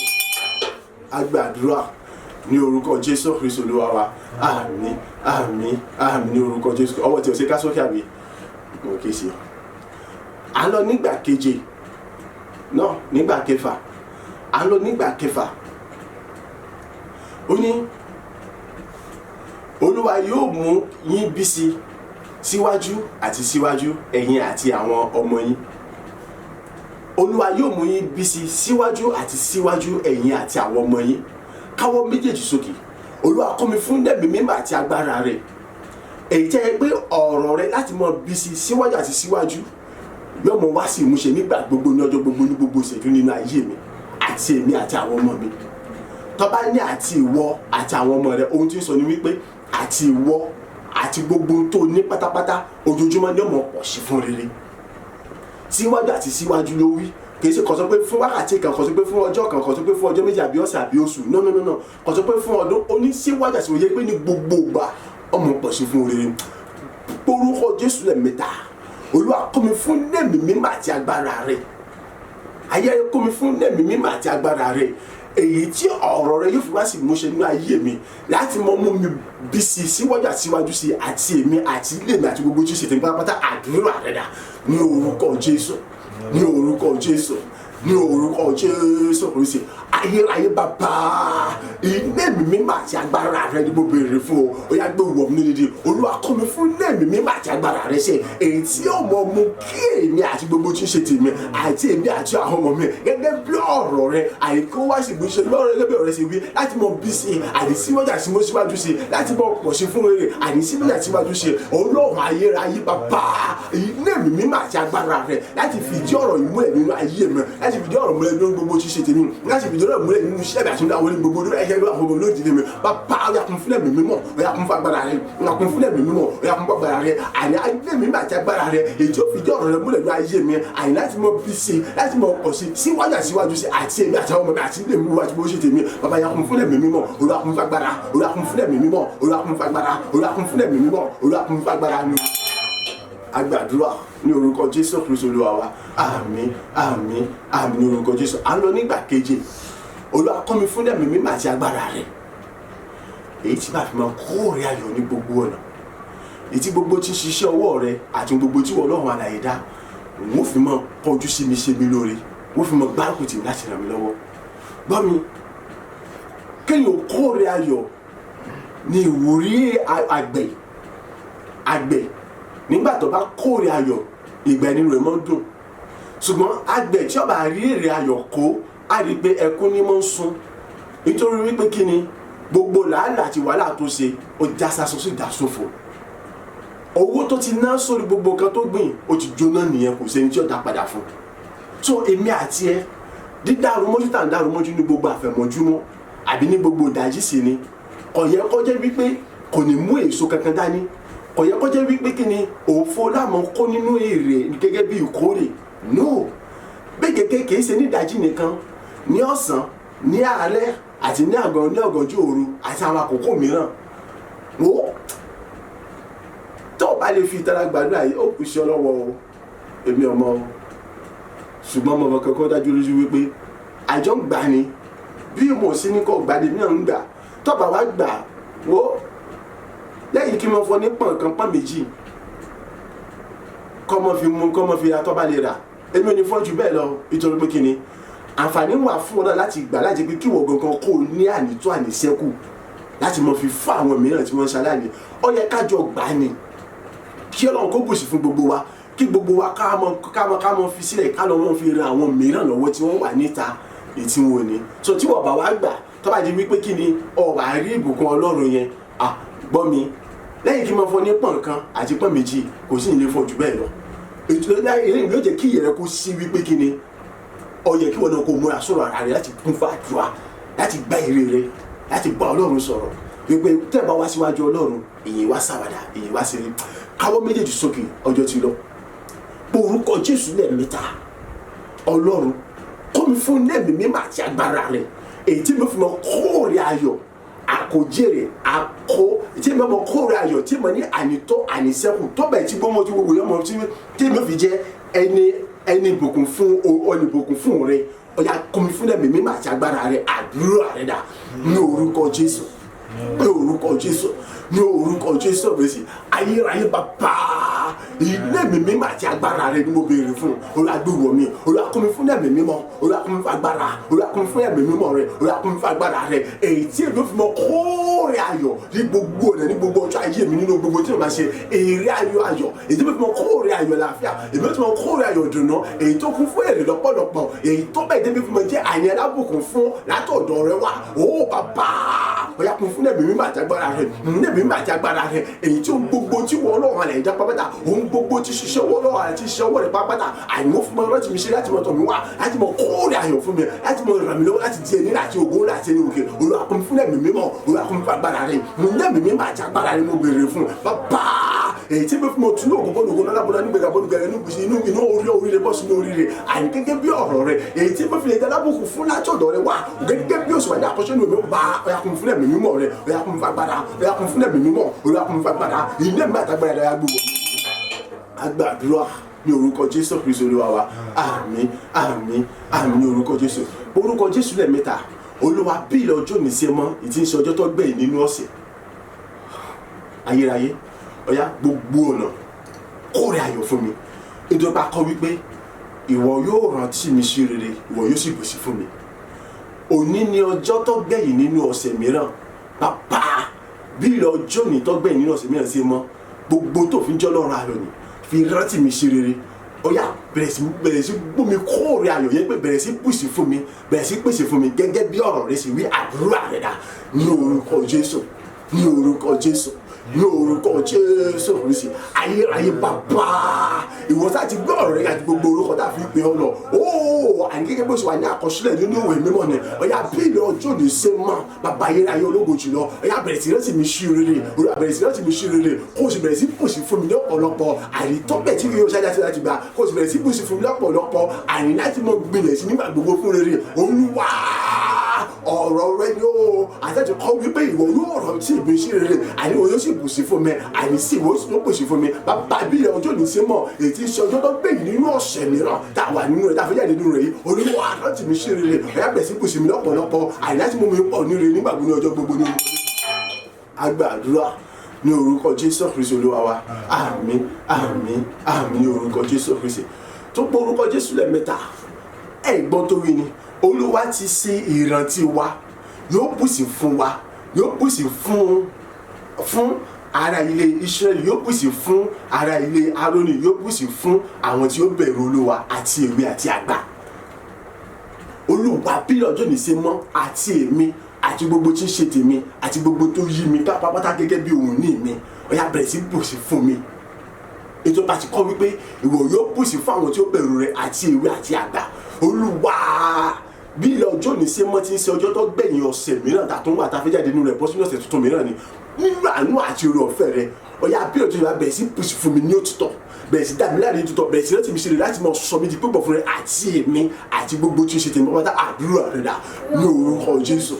Agbàdúrà ní orúkọ Jésù Kristu Olúwa wa. Àmín, àmín, àmín ní orúkọ Jésù. Ọwọ́ tí o ṣe ká sókè àbí mo kì í ṣe. À ń lọ nígbà keje náà, nígbà kẹfà, à ń lọ nígbà kẹfà. Ó ní Olúwa yóò mú yín bí sí síwájú àti síwájú, ẹ̀yin àti àwọn ọmọ yín. Olúwa yóò mú yín bí sí síwájú àti síwájú, ẹ̀yin àti àwọn ọmọ yín. Káwọ́ méjèèjì sókè. Olúwa, kọ́ mi fún ẹ̀mí mímọ́ àti agbára rẹ̀, èyí tẹ́ ẹ pé ọ̀rọ̀ rẹ̀ láti mọ bí sí síwájú àti síwájú yóò mọ wá sí ìmúṣẹ nígbà gbogbo, ní ọjọ́ gbogbo, ní gbogbo ìṣẹ́jú nínú ayé mi, àti èmi àti àwọn ọmọ mi. Tó bá ní àti ìwọ àti àwọn ọmọ rẹ, ohun tí ń sọ ni wípé àti ìwọ àti gbogbo tó ní pátápátá, ojoojúmọ́ ni ó mọ pọ̀ sí fún rere. Síwájú àti síwájú ló wí. Kì í ṣe kò sọ pé fún wákàtí kan, kò sọ pé fún ọjọ́ kan, kò sọ pé fún ọjọ́ 2 àbí ọ̀sẹ̀ àbí oṣù. No, no, no, no, kò sọ pé fún ọdún. Ó ní síwájú àti òye pé ní gbogbo ìgbà ọmọ pọ̀ sí fún rere. Orúkọ Jésù lẹ́ẹ̀mẹ́ta. Olúwa, kọ́ mi fún ẹ̀mí mímọ́ àti agbára rẹ̀. Ayé, kọ́ mi fún ẹ̀mí mímọ́ àti agbára rẹ̀, èyí tí ọ̀rọ̀ rẹ yóò fi wá sí ìmúṣẹ nínú ayé mi, láti mọ mú mi bí sí síwájú àti síwájú sí, àti èmi àti ilé mi àti gbogbo tí ó ṣe tèmi pátápátá. Àdúrà rẹ dà ní orúkọ Jésù, ní orúkọ Jésù, ní orúkọ Jésù Kristi. Ayérayé Bàbá, ilé mi mímọ́ àti agbára rẹ ni mo béèrè fún o. Ó yá, gbé wọ̀ mí nídìí. Olúwa, kọ́ mi fún ilé mi mímọ́ àti agbára rẹ ṣe, èyí tí yóò mọ mú kí èmi àti gbogbo tí ń ṣe tèmi, àti èmi àti àwọn ọmọ mi, gẹ́gẹ́ bí ọ̀rọ̀ rẹ àìkú wá sí ìgbésẹ̀ lọ́rọ̀, gẹ́gẹ́ bí ọ̀rọ̀ rẹ ṣe wí, láti mọ bí sí àní síwájú àti mọ́ síwájú sí, láti mọ pọ̀ sí fún rere, àní síwájú àti síwájú sí. Ọlọ́run ayérayé Bàbá, ilé mi mímọ́ àti agbára rẹ, láti fìdí ọ̀rọ̀ yìí múlẹ̀ nínú ayé mi, láti fìdí ọ̀rọ̀ múlẹ̀ nínú gbogbo tí ń ṣe tèmi, láti fìdí ọ̀rọ̀ múlẹ̀ nínú iṣẹ́ mi àti nínú àwọn gbogbo lórí ẹ̀ṣẹ̀ lórí àwọn ọmọ lódìdí mi. Bàbá, ó yá, kún fún ẹ̀mí mímọ́. Ó yá, kún fún agbára rẹ. Ó yá, kún fún ẹ̀mí mímọ́. Ó yá, kún fún agbára rẹ, àní ilé mi mímọ́ àti agbára rẹ, èyí tí ó fìdí ọ̀rọ̀ rẹ múlẹ̀ nínú ayé mi, àní láti mọ bí sí, láti mọ pọ̀ sí síwájú àti síwájú sí, àti èmi àti àwọn ọmọ mi àti ilé mi wájú bó ṣe tèmi. Bàbá, yá, kún fún ẹ̀mí mímọ́. Olúwa, kún fún agbára. Olúwa, kún fún ẹ̀mí mímọ́. Olúwa, kún fún agbára. Olúwa, kún fún ẹ̀mí mímọ́. Olúwa, kún fún agbára ni. Agbàdúrà ní orúkọ Jésù Kristu Olúwa wa. Àmín, àmín, àmín ní orúkọ Jésù. À ń lọ nígbà keje. Olúwa, kọ́ mi fún ẹ̀mí mímọ́ àti agbára rẹ̀, èyí tí bá fi máa kórè ayọ̀ ní gbogbo ọ̀nà, èyí tí gbogbo tí ń ṣiṣẹ́ ọwọ́ rẹ àti gbogbo tí Ọlọ́run alààyè dá wọ́n fi máa kọjú sí mi, ṣe mi lóore, wọ́n fi máa gbárùkù tì mí láti ràn mí lọ́wọ́. Gbọ́ mi, kéèyàn kórè ayọ̀ ní ìwúrí àgbẹ̀. Àgbẹ̀ nígbà tó bá kórè ayọ̀, ìgbà ẹni rẹ̀ máa ń dùn. Ṣùgbọ́n àgbẹ̀ tí ó bá rí èrè ayọ̀ kó, á rí i pé ẹkún ní máa ń sun, nítorí wípé kí ni? Gbogbo làálàá àti wàhálà tó ṣe, ó já sásán, sí ìdásófò. Owó tó ti ná sórí gbogbo nǹkan tó gbìn, ó ti jóná nìyẹn, kò sẹ́ni tí ó dá padà fún. So èmi àti ẹ, dídàrú mọ́jú tá à ń dàrú mọ́jú ní gbogbo àfẹ̀mọ́júmọ́ àbí ní gbogbo ìdájí sí ni, kò yẹ kó jẹ́ wípé kò ní mú èso kankan dání. Kò yẹ kó jẹ́ wípé kí ni, òfo láàmú kó nínú èrè gẹ́gẹ́ bí ìkórè. No, bí gẹ́gẹ́ kìí ṣe ní ìdájí nìkan, ní ọ̀sán, ní alẹ́ àti ní àgọ́ ní ọ̀gànjọ́ òru àti àwọn àkókò mìíràn. Wo, tó o bá lè fi ìtara gbàdúrà yìí, ó kù sí ọ lọ́wọ́ o. Èmi ọmọ o, ṣùgbọ́n mo mọ̀ kankan dájú lójú wípé àjọ ń gbà ni. Bí mo sì ní kó gbà ní náà ń gbà, tó bá wá gbà wo lẹ́yìn kí mo fọ ní pọ̀n kan pọ́n méjì. Kọ́mọ fi mú, kọ́mọ fi ra tọ́ba lè rà. Èmi ò ní fọ́jú bẹ́ẹ̀ lọ, nítorí pé kí ni àǹfààní wà fún ọ náà láti gbà láti pé kí ìwọ gangan kó o ní ànító àníṣẹ́kù láti mọ fi fún àwọn mìíràn tí wọ́n ń ṣaláìní. Ó yẹ kájọ gbà á ni, kí Ọlọ́run kó bùsì fún gbogbo wa, kí gbogbo wa ká mọ fi sílẹ̀, ká lọ mọ fi ran àwọn mìíràn lọ́wọ́ tí wọ́n wà níta ètí wọn ni. So tí wọ́n bá wá gbà, tó bá di wípé kí ni ọ̀wà rí ìbùkún Ọlọ́run yẹn, à gbọ́ mi, lẹ́yìn kí n máa fọ ní pọ̀n kan àti pọ̀n méjì, kò sí ní fọ jù bẹ́ẹ̀ lọ. Ètò eléyìí yóò jẹ́ kí ìyẹn rẹ kó sí wípé kí ni ó yẹ kí wọn náà kó múra sọ̀rọ̀ ara rẹ láti kún fún àdúrà, láti gba ire rẹ, láti bá Ọlọ́run sọ̀rọ̀, wípé tẹ́ ẹ bá wá síwájú Ọlọ́run, èyí wá ṣàwàdà, èyí wá ṣeré. Káwọ́ méjèèjì sókè, ọjọ́ ti lọ. Pé orúkọ Jésù lẹ́ẹ̀mẹ́ta. Ọlọ́run, kó mi fún lẹ́mìí mímọ́ àti agbára rẹ̀, èyí tí mo fi mọ kóòrè ayọ̀ àkójèrè àkó, tí mo mọ kóòrè ayọ̀ tí mo ní ànító àníṣẹ́kù tó bẹ̀, tí gbọ́mọ tí gbogbo yọmọ tí mo fi jẹ́ ẹni ìbùkún fún ẹni ìbùkún fún rẹ. Ọ̀yà, kó mi fún lẹ́mìí mímọ́ àti agbára rẹ̀. Àdúrà rẹ̀ dà ní orúkọ Jésù, ní orúkọ Jésù, ní orúkọ Jésù rẹ̀. Ayérayé bàbá, ilé mi mímọ́ àti agbára rẹ ni mo béèrè fún. Olúwa, gbé wọ̀ mí. Olúwa, kún mi fún ẹ̀mí mímọ́. Olúwa, kún mi fún agbára. Olúwa, kún mi fún ẹ̀mí mímọ́ rẹ. Olúwa, kún mi fún agbára rẹ, èyí tí èmi fi mọ kóòrè ayọ̀ ní gbogbo ọ̀nà, ní gbogbo ọjọ́ ayé mi, nínú gbogbo tí mo máa ṣe, èrè ayọ̀, èyí tí mo fi mọ kóòrè ayọ̀ làáfíà, èmi tí mo kóòrè ayọ̀ dùnú, èyí tó kún fún èrè lọ́pọ̀lọpọ̀, èyí tó bẹ́ẹ̀ débi fi mọ jẹ́ àyìn alábùkún fún látọ̀dọ̀ rẹ wá. Ó bàbá, ọ̀yà, kún fún ẹ̀mí mímọ́ àti agbára rẹ, ẹ̀mí mímọ́ àti agbára rẹ, èyí tí ohun gbogbo tí wọ́n Ọlọ́run àlẹ́ ìjà pápátá, ohun gbogbo tí ṣiṣẹ́ wọ́n Ọlọ́run àti ṣiṣẹ́ ọwọ́ rẹ̀ pápátá, àìmọ́ fún mi láti mi ṣe, láti mọ tọ̀ mí wá, láti mọ kóòrè ayọ̀ fún mi, láti mọ ràn mí lọ́wọ́, láti di ẹni láti ògo láti ẹni òkè. Olúwa, kún fún ẹ̀mí mímọ́. Olúwa, kún fún agbára rẹ. Mo ní ẹ̀mí mímọ́ àti agbára rẹ mo béèrè fún, bàbá, èyí tí mo fi mọ tún ògùn bọ́ọ̀lù ògùn lọ́lábọ́lá nígbèga bọ́ọ̀lù gẹ̀rẹ́ inú inú orí oríire bọ́ sínú oríire, àní gẹ́gẹ́ bí ọ̀rọ̀ rẹ, èyí tí mo fi lè dálábùkù fún láti ọ̀dọ̀ rẹ wá, gẹ́gẹ́ bí oṣù wájú àkọsílẹ̀ mi bá. Ọ̀yà, kún fún ẹ̀mí mímọ́ rẹ. Ọ̀yà, kún fún agbára. Ọ̀yà, kún fún ẹ̀mí mímọ́. Ọ̀yà, kún fún agbára ilé mi àtàgbára rẹ. Agbèwọ̀ agbàdúrà ní orúkọ Jésù Kristu Olúwa wa. Àmín, àmín, àmín ní orúkọ Jésù. Orúkọ Jésù lẹ́ẹ̀mẹ́ta. Olúwa, bí ilẹ̀ ọjọ́ ní ṣe mọ́, ìtí ń ṣe ọjọ́ tó gbẹ̀yìn nínú ọ̀sẹ̀, ayérayé, ọ̀yá, gbogbo ọ̀nà kórè ayọ̀ fún mi, nítorí pé a kọ wípé ìwọ yóò rántí mi sí rere, ìwọ yóò sì bùsí fún mi. Òní ni ọjọ́ tó gbẹ̀yìn nínú ọ̀sẹ̀ mìíràn. Bàbá, bí ilẹ̀ ọjọ́ ní tó gbẹ̀yìn nínú ọ̀sẹ̀ mìíràn ṣe mọ́, gbogbo tó fi ń jọ́ lọ́rọ̀ ayọ̀ ni fi rántí mi sí rere. Ọ̀yá, bẹ̀rẹ̀ sí gbómi kóòrè ayọ̀ yẹn, pé bẹ̀rẹ̀ sí bùsí fún mi, bẹ̀rẹ̀ sí pèsè fún mi gẹ́gẹ́ bí ọ̀rọ̀ rẹ sì wí. Àdúrà rẹ dà ní orúkọ Jésù, ní orúkọ Jésù, ní orúkọ Jésù Kristi. Ayérayé bàbá, ìwọ sá ti gbọ́ ọ̀rọ̀ rẹ àti gbogbo orúkọ tá a fi pè ọ́ lọ ó, àní gẹ́gẹ́ bó ṣe wà ní àkọsílẹ̀ nínú ìwé mímọ́ ni. Ọ̀yá, bí ilẹ̀ ọjọ́ ní ṣe mọ́, bàbá ayérayé ológo jùlọ, ọ̀yá, bẹ̀rẹ̀ sí rántí mi sí rere. Olúwa, bẹ̀rẹ̀ sí rántí mi sí rere, kó o sì bẹ̀rẹ̀ sí pòsì fún mi ní ọ̀pọ̀lọpọ̀ àìtọ́bẹ̀ tí yóò ṣáájú àti láti gbà, kó o sì bẹ̀rẹ̀ sí pòsì fún mi ní ọ̀pọ̀lọpọ̀ àìní láti mọ gbilẹ̀ sí nígbà gbogbo fún rere. Olúwa, ọ̀rọ̀ rẹ ni ó àtẹ̀tẹ̀ kọ́ wípé ìwọ yóò rántí mi sí rere, àní ìwọ yóò sì bùsí fún mi, àní sí ìwọ yóò pèsè fún mi. Bàbá, bí ọjọ́ ní sí mọ̀, èyí tí í ṣe ọjọ́ tó gbẹ̀yìn nínú ọ̀sẹ̀ mìíràn tá a wà nínú rẹ̀, tá a fi jáde nínú rẹ̀ yìí, Olúwa, rántí mi sí rere. Ẹ̀yà, bẹ̀rẹ̀ sí pèsè mi lọ́pọ̀lọpọ̀ àní láti mú mi pọ̀ ní rere nígbà gbogbo, ní ọjọ́ gbogbo ní agbàdúrà ní orúkọ Jésù Kristi Olúwa wa. Àmín, àmín, àmín ní orúkọ Jésù Kristi. Tó pọ̀ orúkọ Jésù lẹ́ẹ̀mẹ́ta. Ẹ̀gbọ́n tó wí ni Olúwa ti ṣe ìrántí wa, yóò bùsì fún wa, yóò bùsì fún ará ilé Israẹli, yóò bùsì fún ará ilé Aaroni, yóò bùsì fún àwọn tí ó bẹ̀rù Olúwa, àti èwe àti àgbà. Olúwa, bí ọjọ́ ní ṣe mọ́, àti èmi àti gbogbo tí ń ṣe tèmi àti gbogbo tó yí mi pátápátá gẹ́gẹ́ bí òun ní mi, ọ̀yá, bẹ̀rẹ̀ sí bùsì fún mi. Ètò bá ti kọ́ wípé ìwọ yóò bùsì fún àwọn tí ó bẹ̀rù rẹ, àti èwe àti àgbà. Olúwa, bí ilẹ̀ ọjọ́ ní ṣe mọ́, tí ń ṣe ọjọ́ tó gbẹ̀yìn ọ̀sẹ̀ mìíràn tá a tún wà, tá a fẹ́ jáde nínú rẹ̀ bọ́ sínú ọ̀sẹ̀ tuntun mìíràn ni, nínú àánú àti oore ọ̀fẹ́ rẹ, ọ̀yá, bí ọjọ́ ìwà bẹ̀rẹ̀ sí bùsì fún mi ní òtítọ́, bẹ̀rẹ̀ sí dàmí láàrin òtítọ́, bẹ̀rẹ̀ sí rántí mi ṣe rè láti mọ sọ mi di pípọ̀ fún rẹ, àti èmi àti gbogbo tí ń ṣe tèmi pátá. Àdúrà rẹ dà ní orúkọ Jésù,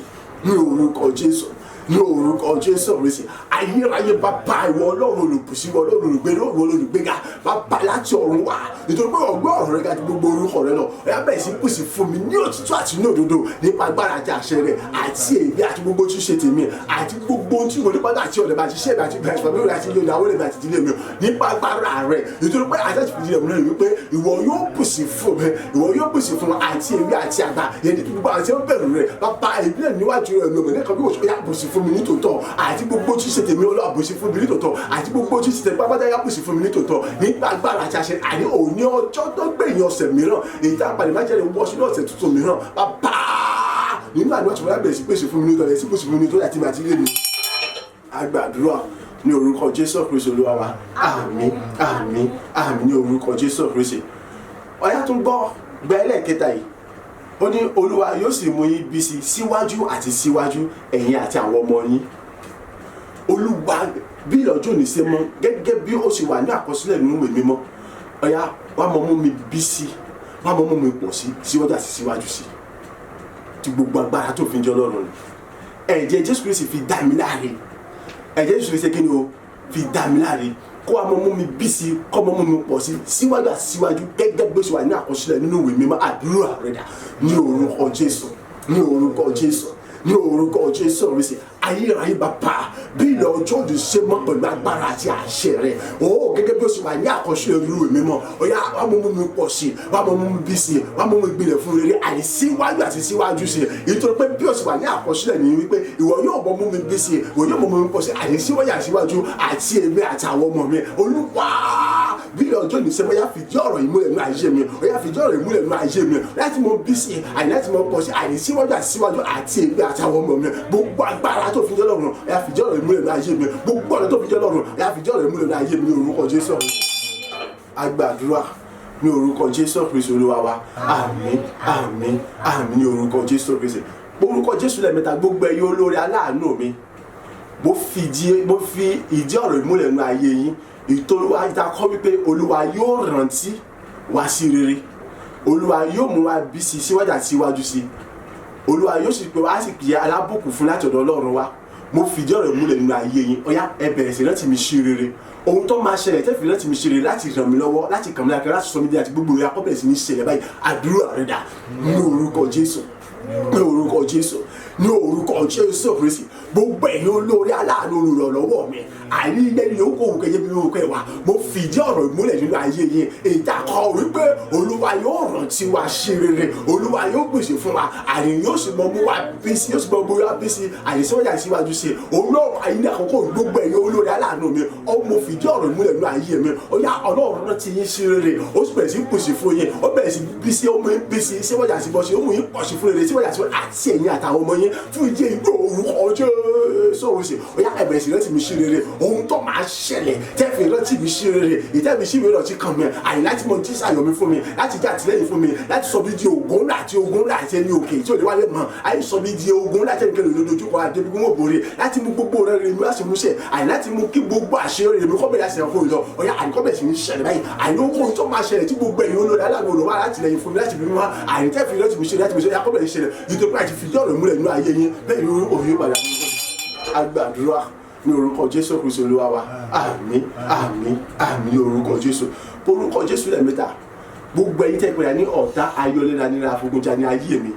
ní orúkọ Jésù, Ní orúkọ Jésù Kristi, ayérayé bàbá, ìwọ Ọlọ́run olùbùsí, ìwọ Ọlọ́run olùgbé, ìwọ olùgbéga bàbá láti ọ̀run wá, nítorí pé ọgbọ́n ọ̀rọ̀ rẹ ga ju gbogbo orúkọ rẹ lọ. Ọ̀yá, bẹ̀rẹ̀ sí pèsè fún mi ní òtítọ́ àti ní òdodo nípa agbára àti àṣẹ rẹ, àti èmi àti gbogbo tí ó ṣe tèmi àti gbogbo tí mo ní pátá àti ọ̀dẹ̀ bá ti ṣe èmi àti bẹ̀rẹ̀ sọ̀rọ̀ lórí àti ilé ìdáwó lèmi àti ìdílé mi nípa agbára rẹ, nítorí pé àti àti ìdílé mi wípé ìwọ yóò pèsè fún mi, ìwọ yóò pèsè fún àti èmi àti àgbà yẹn ní gbogbo àti ó bẹ̀rù rẹ bàbá ìbílẹ̀ níwájú rẹ mi ò ní kan bí wọ́n yà pèsè fún mi nítòótọ́, àti gbogbo tí ṣe tèmi Olúwa pèsè fún mi nítòótọ́, àti gbogbo tí ṣe tèmi pápátá yà pèsè fún mi nítòótọ́ nípa agbára àti àṣẹ. Àní òní ọjọ́ tó gbẹ̀yìn ọ̀sẹ̀ mìíràn, èyí tá a pàdé má jẹ́rìí wọ́ sínú ọ̀sẹ̀ tuntun mìíràn, bàbá nínú àdúrà tí wọ́n bẹ̀rẹ̀ sí pèsè fún mi nítòótọ́, sí pèsè fún mi nítòótọ́ àti màtí lé mi. Agbàdúrà ní orúkọ Jésù Kristi Olúwa wa. Àmín, àmín, àmín ní orúkọ Jésù Kristi. Ọ̀yá, tún gbọ́ gbẹ́lẹ̀ kẹta yìí. Ó ní Olúwa yóò sì mú yín bí sí síwájú àti síwájú, ẹ̀yin àti àwọn ọmọ yín. Olúwa, bí ìlọ́jọ́ ní ṣe mọ́ gẹ́gẹ́ bí ó ṣe wà ní àkọsílẹ̀ nínú ìwé mímọ́, ọ̀yá, wàá mọ mú mi bí sí, wàá mọ mú mi pọ̀ sí síwájú àti síwájú sí ti gbogbo agbára tó fi ń jẹ Ọlọ́run ni. Ẹ̀jẹ̀ Jésù Kristi fi dá mi láre. Ẹ̀jẹ̀ Jésù Kristi ṣe kí ni o? Fi dá mi láre, kó wa mọ mú mi bí sí, kó mọ mú mi pọ̀ sí síwájú àti síwájú gẹ́gẹ́ bí ó ṣe wà ní àkọsílẹ̀ nínú ìwé mímọ́. Àdúrà rẹ̀ dà? Ní orúkọ Jésù, ní orúkọ Jésù, ní orúkọ Jésù Kristi, ayérayé bàbá, bí ilẹ̀ ọjọ́ òdì ṣe mọ́ pẹ̀lú agbára àti àṣẹ rẹ̀ o, gẹ́gẹ́ bí ó ṣe wà ní àkọsílẹ̀ nínú ìwé mímọ́, ọ̀yá, wàá mọ mú mi pọ̀ sí, wàá mọ mú mi bí sí, wàá mọ mú mi gbilẹ̀ fún rere àní síwájú àti síwájú sí, nítorí pé bí ó ṣe wà ní àkọsílẹ̀ ní wípé ìwọ yóò mọ mú mi bí sí, ìwọ yóò mọ mú mi pọ̀ sí àní síwájú àti síwájú, àti èmi àti àwọn ọmọ mi. Olúwa, bí ilẹ̀ ọjọ́ òní ṣe mọ́, yá fìdí ọ̀rọ̀ ìmúlẹ̀ nínú ayé mi. Ọ̀yá, fìdí ọ̀rọ̀ ìmúlẹ̀ nínú ayé mi láti mọ bí sí àní láti mọ pọ̀ sí àní síwájú àti síwájú, àti èmi àti àwọn ọmọ mi. Gbogbo agbára tó fi jẹ́ Ọlọ́run, ọ̀yá, fìdí ọ̀rọ̀ ìmúlẹ̀ nínú ayé mi. Gbogbo ọ̀rọ̀ tó fi jẹ́ Ọlọ́run, ọ̀yá, fìdí ọ̀rọ̀ ìmúlẹ̀ nínú ayé mi ní orúkọ Jésù. Agbàdúrà ní orúkọ Jésù Kristi Olúwa wa. Àmín, àmín, àmín ní orúkọ Jésù Kristi. Orúkọ Jésù lẹ́ẹ̀mẹ́ta. Gbogbo ẹ̀yin olóore aláàánú mi, mo fi ìdí ọ̀rọ̀ ìmúlẹ̀ nínú ayé yín, ìtòlúwa ìtakọ́ wípé Olúwa yóò rántí wá sí rere, Olúwa yóò mú wa bí sí síwájú àti síwájú sí, Olúwa yóò sì pé wá sì pè é alábùkún fún láti ọ̀dọ̀ Ọlọ́run wa. Mo fìdí ọ̀rọ̀ ìmúlẹ̀ nínú ayé yín. Ọ̀yá, ẹ bẹ̀rẹ̀ sí rántí mi sí rere. Ohun tó máa ṣẹlẹ̀ tẹ́ fi rántí mi sí rere, láti ràn mí lọ́wọ́, láti kàn mí lára, láti sọ mí dé àti gbogbo rẹ̀ akọ́, bẹ̀rẹ̀ sí ní ṣẹlẹ̀ báyìí. Àdúrà rẹ̀ dà? Ní orúkọ Jésù, ní orúkọ Jésù, ní orúkọ Jésù Kristi, gbogbo ẹ̀yin olóore aláàánú olùrànlọ́wọ́ mi, àní ilé ní okòwò kẹjẹ bí orúkọ ẹ̀ wá, mo fìdí ọ̀rọ̀ ìmúlẹ̀ nínú ayé yín, èyí tá a kọ wípé Olúwa yóò rántí wa sí rere, Olúwa yóò pèsè fún wa, àní yóò sì mọ mú wa bí sí, yóò sì mọ mú wa bí sí àní síwájú àti síwájú sí. Olóòrùn ayé ní àkókò, gbogbo ẹ̀yin olóore aláàánú mi, ó mo fìdí ọ̀rọ̀ ìmúlẹ̀ nínú ayé mi. Ó yá, Ọlọ́run rántí yín sí rere, ó sì bẹ̀rẹ̀ sí pèsè fún yín, ó bẹ̀rẹ̀ sí bí sí, ó mú yín bí sí síwájú àti bọ́ sí, ó mú yín pọ̀ sí fún rere síwájú àti àti ẹ̀yin àtàwọn ọmọ yín. Fún ìdí èyí, orúkọ Jésù sí, ó yá, ẹ bẹ̀rẹ̀ sí rántí mi sí rere. Ohun tó máa ṣẹlẹ̀ tẹ́fì rántí mi sí rere, ìtẹ́fì sí mi rántí kàn mí, àyè láti mọ tí sàyọ̀ mi fún mi, láti jẹ́ àtìlẹ́yìn fún mi, láti sọ bí di ògùn ńlá àti ogun ńlá àti ẹni òkè tí ò lè wálé mọ́, àyè sọ bí di ogun ńlá àti ẹni kẹlẹ̀ lójoojúkọ àdébíkún òbòrè, láti mú gbogbo rẹ rẹ mi láti mú ṣẹ, àyè láti mú kí gbogbo àṣeyọrí mi kọ́ bẹ̀rẹ̀ àṣẹ fún ìlọ. Ọ̀yá, àyè kọ́ bẹ̀rẹ̀ sí ní ṣẹlẹ̀ báyìí. Àyè ohun tó máa ṣẹlẹ̀ tí gbogbo ẹ̀yin olórí aláàbò olùwà látìlẹ́yìn fún mi láti fi mú wa, àyè tẹ́fì rántí mi ṣe láti mi ṣe yá, kọ́ bẹ̀rẹ̀ ṣẹlẹ̀, nítorí pé àti fìdí ọ̀rọ̀ ìmúlẹ̀ nínú ayé yín. Bẹ́ẹ̀ ni òye padà. Agbàdúrà ní orúkọ Jésù Kristi Olúwa wa. Àmín, àmín, àmín ní orúkọ Jésù. Orúkọ Jésù lẹ́ẹ̀mẹ́ta. Gbogbo ẹ̀yin tẹ́ pé ní ọ̀tá ayọ̀lẹ́ra nira afogunjà ní ayé mi,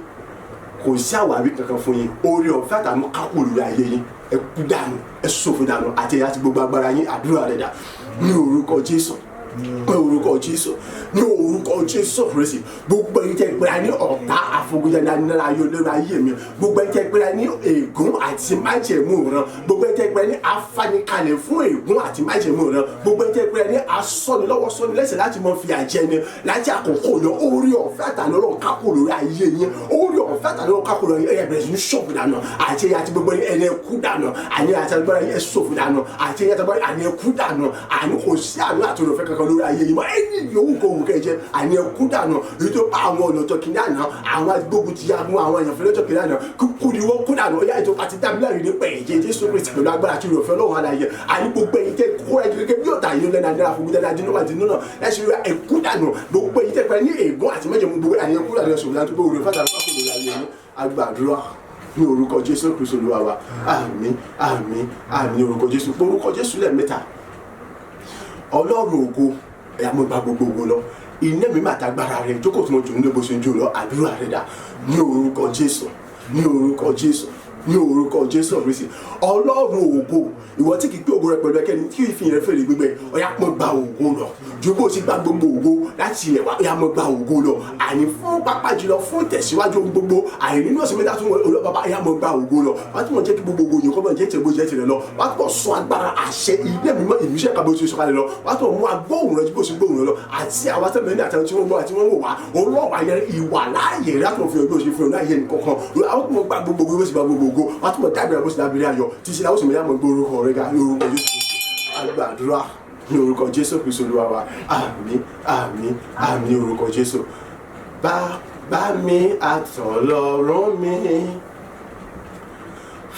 kò sí àwáwí kankan fún yín. Orí ọ̀fẹ́ àtàánú kákò lórí ayé yín. Ẹ kú dànù, ẹ ṣòfò dànù, àti ẹ̀yà àti gbogbo agbára yín. Àdúrà rẹ̀ dà? Ní orúkọ Jésù, ní orúkọ Jésù, ní orúkọ Jésù Kristi, gbogbo ẹ̀yin tẹ́ pé ní ọ̀tá afogunjà nira ayọ̀lẹ́ra ayé mi, gbogbo ẹ̀yin tẹ́ pé ní ègún àti májẹ̀mú ràn, gbogbo ẹ̀yin tẹ́ pé ní afanikalẹ̀ fún ègún àti májẹ̀mú ràn, gbogbo ẹ̀yin tẹ́ pé ní asọ́nilọ́wọ́ sọ́ni lẹ́sẹ̀ láti mọ fi àjẹni, láti àkókò lọ, orí ọ̀fẹ́ àtàlọ́ lọ́wọ́ kákò lórí ayé yín. Orí ọ̀fẹ́ àtàlọ́ lọ́wọ́ kákò lórí ẹ̀yẹ, bẹ̀rẹ̀ sí ní ṣòfò dànù, àti ẹ̀yà àti gbogbo ẹni ẹkú dànù, àní àti agbára yẹn ṣòfò dànù, àti ẹ̀yà àti agbára àní ẹkú dànù, àní kò sí àánú àti olùfẹ́ kankan lórí ayé yìí mọ́. Ẹni yòówù kò wù kẹjẹ, àní ẹkú dànù. Èyí tó bá àwọn ọ̀nà tó kìíní àná, àwọn agbógun ti yagun àwọn èèyàn fẹ́lẹ́ tó kìíní àná, kúkú ni wọ́n kú dànù. Ó yá, ètò àti dábìlẹ̀ nípa ẹ̀jẹ̀ Jésù Kristi pẹ̀lú agbára àti olùfẹ́ lọ́wọ́ aláyẹ, àní gbogbo ẹ̀yin tẹ́ kó ẹ gẹ́gẹ́ bí ọ̀tá yìí lẹ́nu adé àfọwọ́dé adé náà àti náà láti rí ẹkú dànù. Gbogbo ẹ̀yin tẹ́ pẹ́ ní ègún àti májẹ̀mú gbogbo, àní ẹkú dànù, ẹ̀sùn ìlànà tó gbogbo olùfẹ́ àtàlùfẹ́ kò lórí ayé yín. Agbàdúrà Ní orúkọ Jésù Kristu Olúwa wa. Àmín, àmín, àmín ní orúkọ Jésù. Pé orúkọ Jésù lẹ́ẹ̀mẹ́ta. Ọlọ́run ògo, ẹ̀yà mo gba gbogbo ògo lọ. Iná mi máa tagbára rẹ̀ jókòó tí mo jù nílé bó ṣe ń jù lọ, àdúrà rẹ̀ dà. Ní orúkọ Jésù, ní orúkọ Jésù, ní orúkọ Jésù Kristi. Ọlọ́run ògo, ìwọ tí kì í pé ògo rẹ pẹ̀lú ẹkẹ́ni tí kì í fi rẹ fèrè gbígbẹ, ọ̀yà pọ̀ gba ògo lọ. Ju bó ṣe gba gbogbo ògo láti ilẹ̀ wá, ọ̀yà mọ̀ gba ògo lọ. Àní fún pápá jùlọ fún ìtẹ̀síwájú ohun gbogbo, àní nínú ọ̀sẹ̀ mẹ́ta tó wọlé, Olúwa bàbá, ọ̀yà mọ̀ gba ògo lọ. Wá túbọ̀ jẹ́ kí gbogbo ògo yìí kó máa jẹ́ tìrẹ bó ṣe jẹ́ tìrẹ lọ. Wá túbọ̀ sọ agbára àṣẹ ilé mímọ́ ìmúṣẹ kan bó ṣe sọ̀kalẹ̀ lọ. Wá túbọ̀ mú agbóhùn rẹ ju bó ṣe gbóhùn rẹ lọ. Àti àwa tẹ̀lé ní àtàwọn tí wọ́n gbọ́ àti wọ́n wò wá, Olúwa ayẹyẹ ìwà láàyè rẹ látọ̀ fi ọjọ́ ṣe fún ọ láàyè nìkankan. Àwọn tó mọ̀ gba gbogbo ògo bó ṣe gba gbogbo ògo, wá túbọ̀ dábìrì bó ṣe dábìrì ayọ̀, títí láwọn sì mọ̀ yá mọ̀ gbé orúkọ rẹ ga ní orúkọ Jésù. Àgbàdúrà ní orúkọ Jésù Kristu Olúwa wa. Àmín, àmín, àmín ní orúkọ Jésù. Bàbá mi àtọlọ́run mi,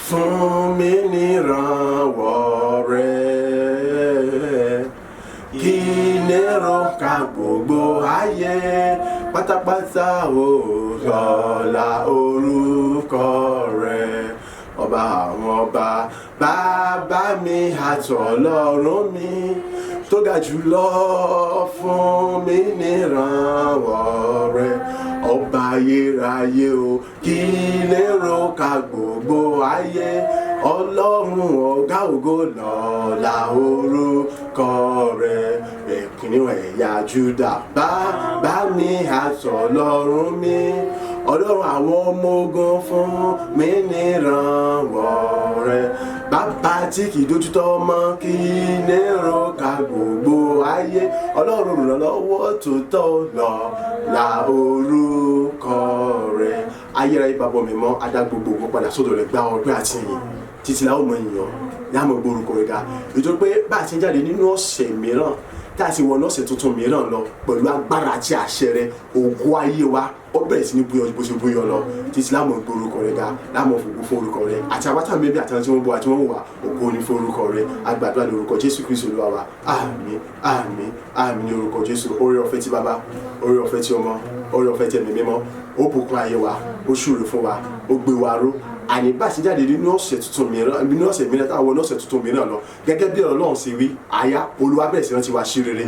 fún mi nírànwọ́ rẹ, kí nírò ká gbogbo ayé pátápátá o, lọ́lá orúkọ rẹ. Ọba àwọn ọba, bàbá mi àtọlọ́run mi tó ga jùlọ, fún mi nírànwọ́ rẹ. Ọba ayérayé o, kí lérò ká gbogbo ayé, Ọlọ́run ọ̀gá ògo, lọ́lá orúkọ rẹ. Ẹ̀kìnní ẹ̀yà Júdà, bàbá mi àtọlọ́run mi, Ọlọ́run àwọn ọmọ ogun, fún mi nírànwọ́ rẹ. Bàbá tí kì í dójútọ́ mọ́, kí lérò ká gbogbo ayé, Ọlọ́run ìrànlọ́wọ́ tó tọ́, lọ́lá orúkọ rẹ. Ayérayé bàbá mi mọ́, adá gbogbo ògo padà sọ́dọ̀ rẹ̀, gba ọpẹ́ àti ìyìn títí la ó mọ ìyàn láàmú gbọ́ orúkọ rẹ̀ ga. Nítorí pé bá a ti ń jáde nínú ọ̀sẹ̀ mìíràn tá a sì wọ ọ̀sẹ̀ tuntun mìíràn lọ pẹ̀lú agbára àti àṣẹ rẹ̀, ògo ayé wa ó bẹ̀rẹ̀ sí ní búyọ bó ṣe búyọ lọ títí láàmú gbọ́ orúkọ rẹ̀ ga, láàmú fògo fún orúkọ rẹ̀. Àti àwọn táwọn bíbí àtàwọn tí wọ́n bọ̀ àti wọ́n wà, ògo ni fún orúkọ rẹ̀. Agbàdúrà ní orúkọ Jésù Kristu Olúwa wa. Àmín, àmín, àmín ní orúkọ Jésù. Oore ọ̀fẹ́ ti Bàbá, oore ọ̀fẹ́ ti Ọmọ, oore ọ̀fẹ́ ti Ẹ̀mí Mímọ́, ó bùkún ayé wa, ó ṣúre fún wa, ó gbé wa ró. Àní bá ti jáde nínú ọ̀sẹ̀ tuntun mìíràn, nínú ọ̀sẹ̀ mìíràn táwọn ọ̀sẹ̀ tuntun mìíràn lọ, gẹ́gẹ́ bí Ọlọ́run ṣe wí, àyà Olúwa bẹ̀rẹ̀ sí rántí wa sí rere,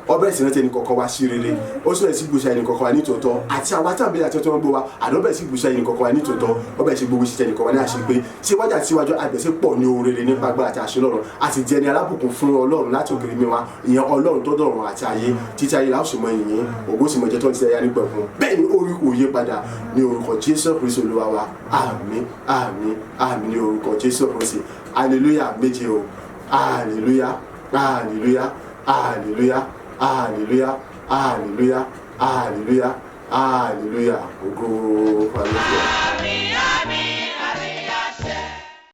ó bẹ̀rẹ̀ sí rántí ẹnì kọ̀ọ̀kan wa sí rere, ó sì bẹ̀rẹ̀ sí gbùsà ẹnì kọ̀ọ̀kan wa ní tòótọ́. Àti àwa táwọn bẹ̀rẹ̀ àti ọtí wọn gbọ́ wa, àdó bẹ̀rẹ̀ sí gbùsà ẹnì kọ̀ọ̀kan wa ní tòótọ́, ó bẹ̀rẹ̀ sí gbogbo ṣiṣẹ́ ẹnì kọ̀ọ̀kan wa ní àṣepé síwájú àti síwájú, àbẹ̀sẹ̀ pọ̀ ní ohun rere nípa agbára àti àṣẹ Ọlọ́run, àti jẹ́ ní alábùkún fún Ọlọ́run láti òkèrè mi wa, ìyẹn Ọlọ́run tó dọ̀run àti ayé títí ayé láòsì mọ ìyìn ògo sì mọ jẹ́ tó ń ti ẹ̀yà nígbẹ̀kún. Bẹ́ẹ̀ ni orí kò yé padà ní orúkọ Jésù Kristu Olúwa wa. Àmín, àmín, àmín ní orúkọ Jésù Kristi. Hallelujah méje o. Hallelujah, hallelujah, hallelujah, hallelujah, hallelujah, hallelujah, hallelujah. Ògo, hallelujah. Àmín, àmín.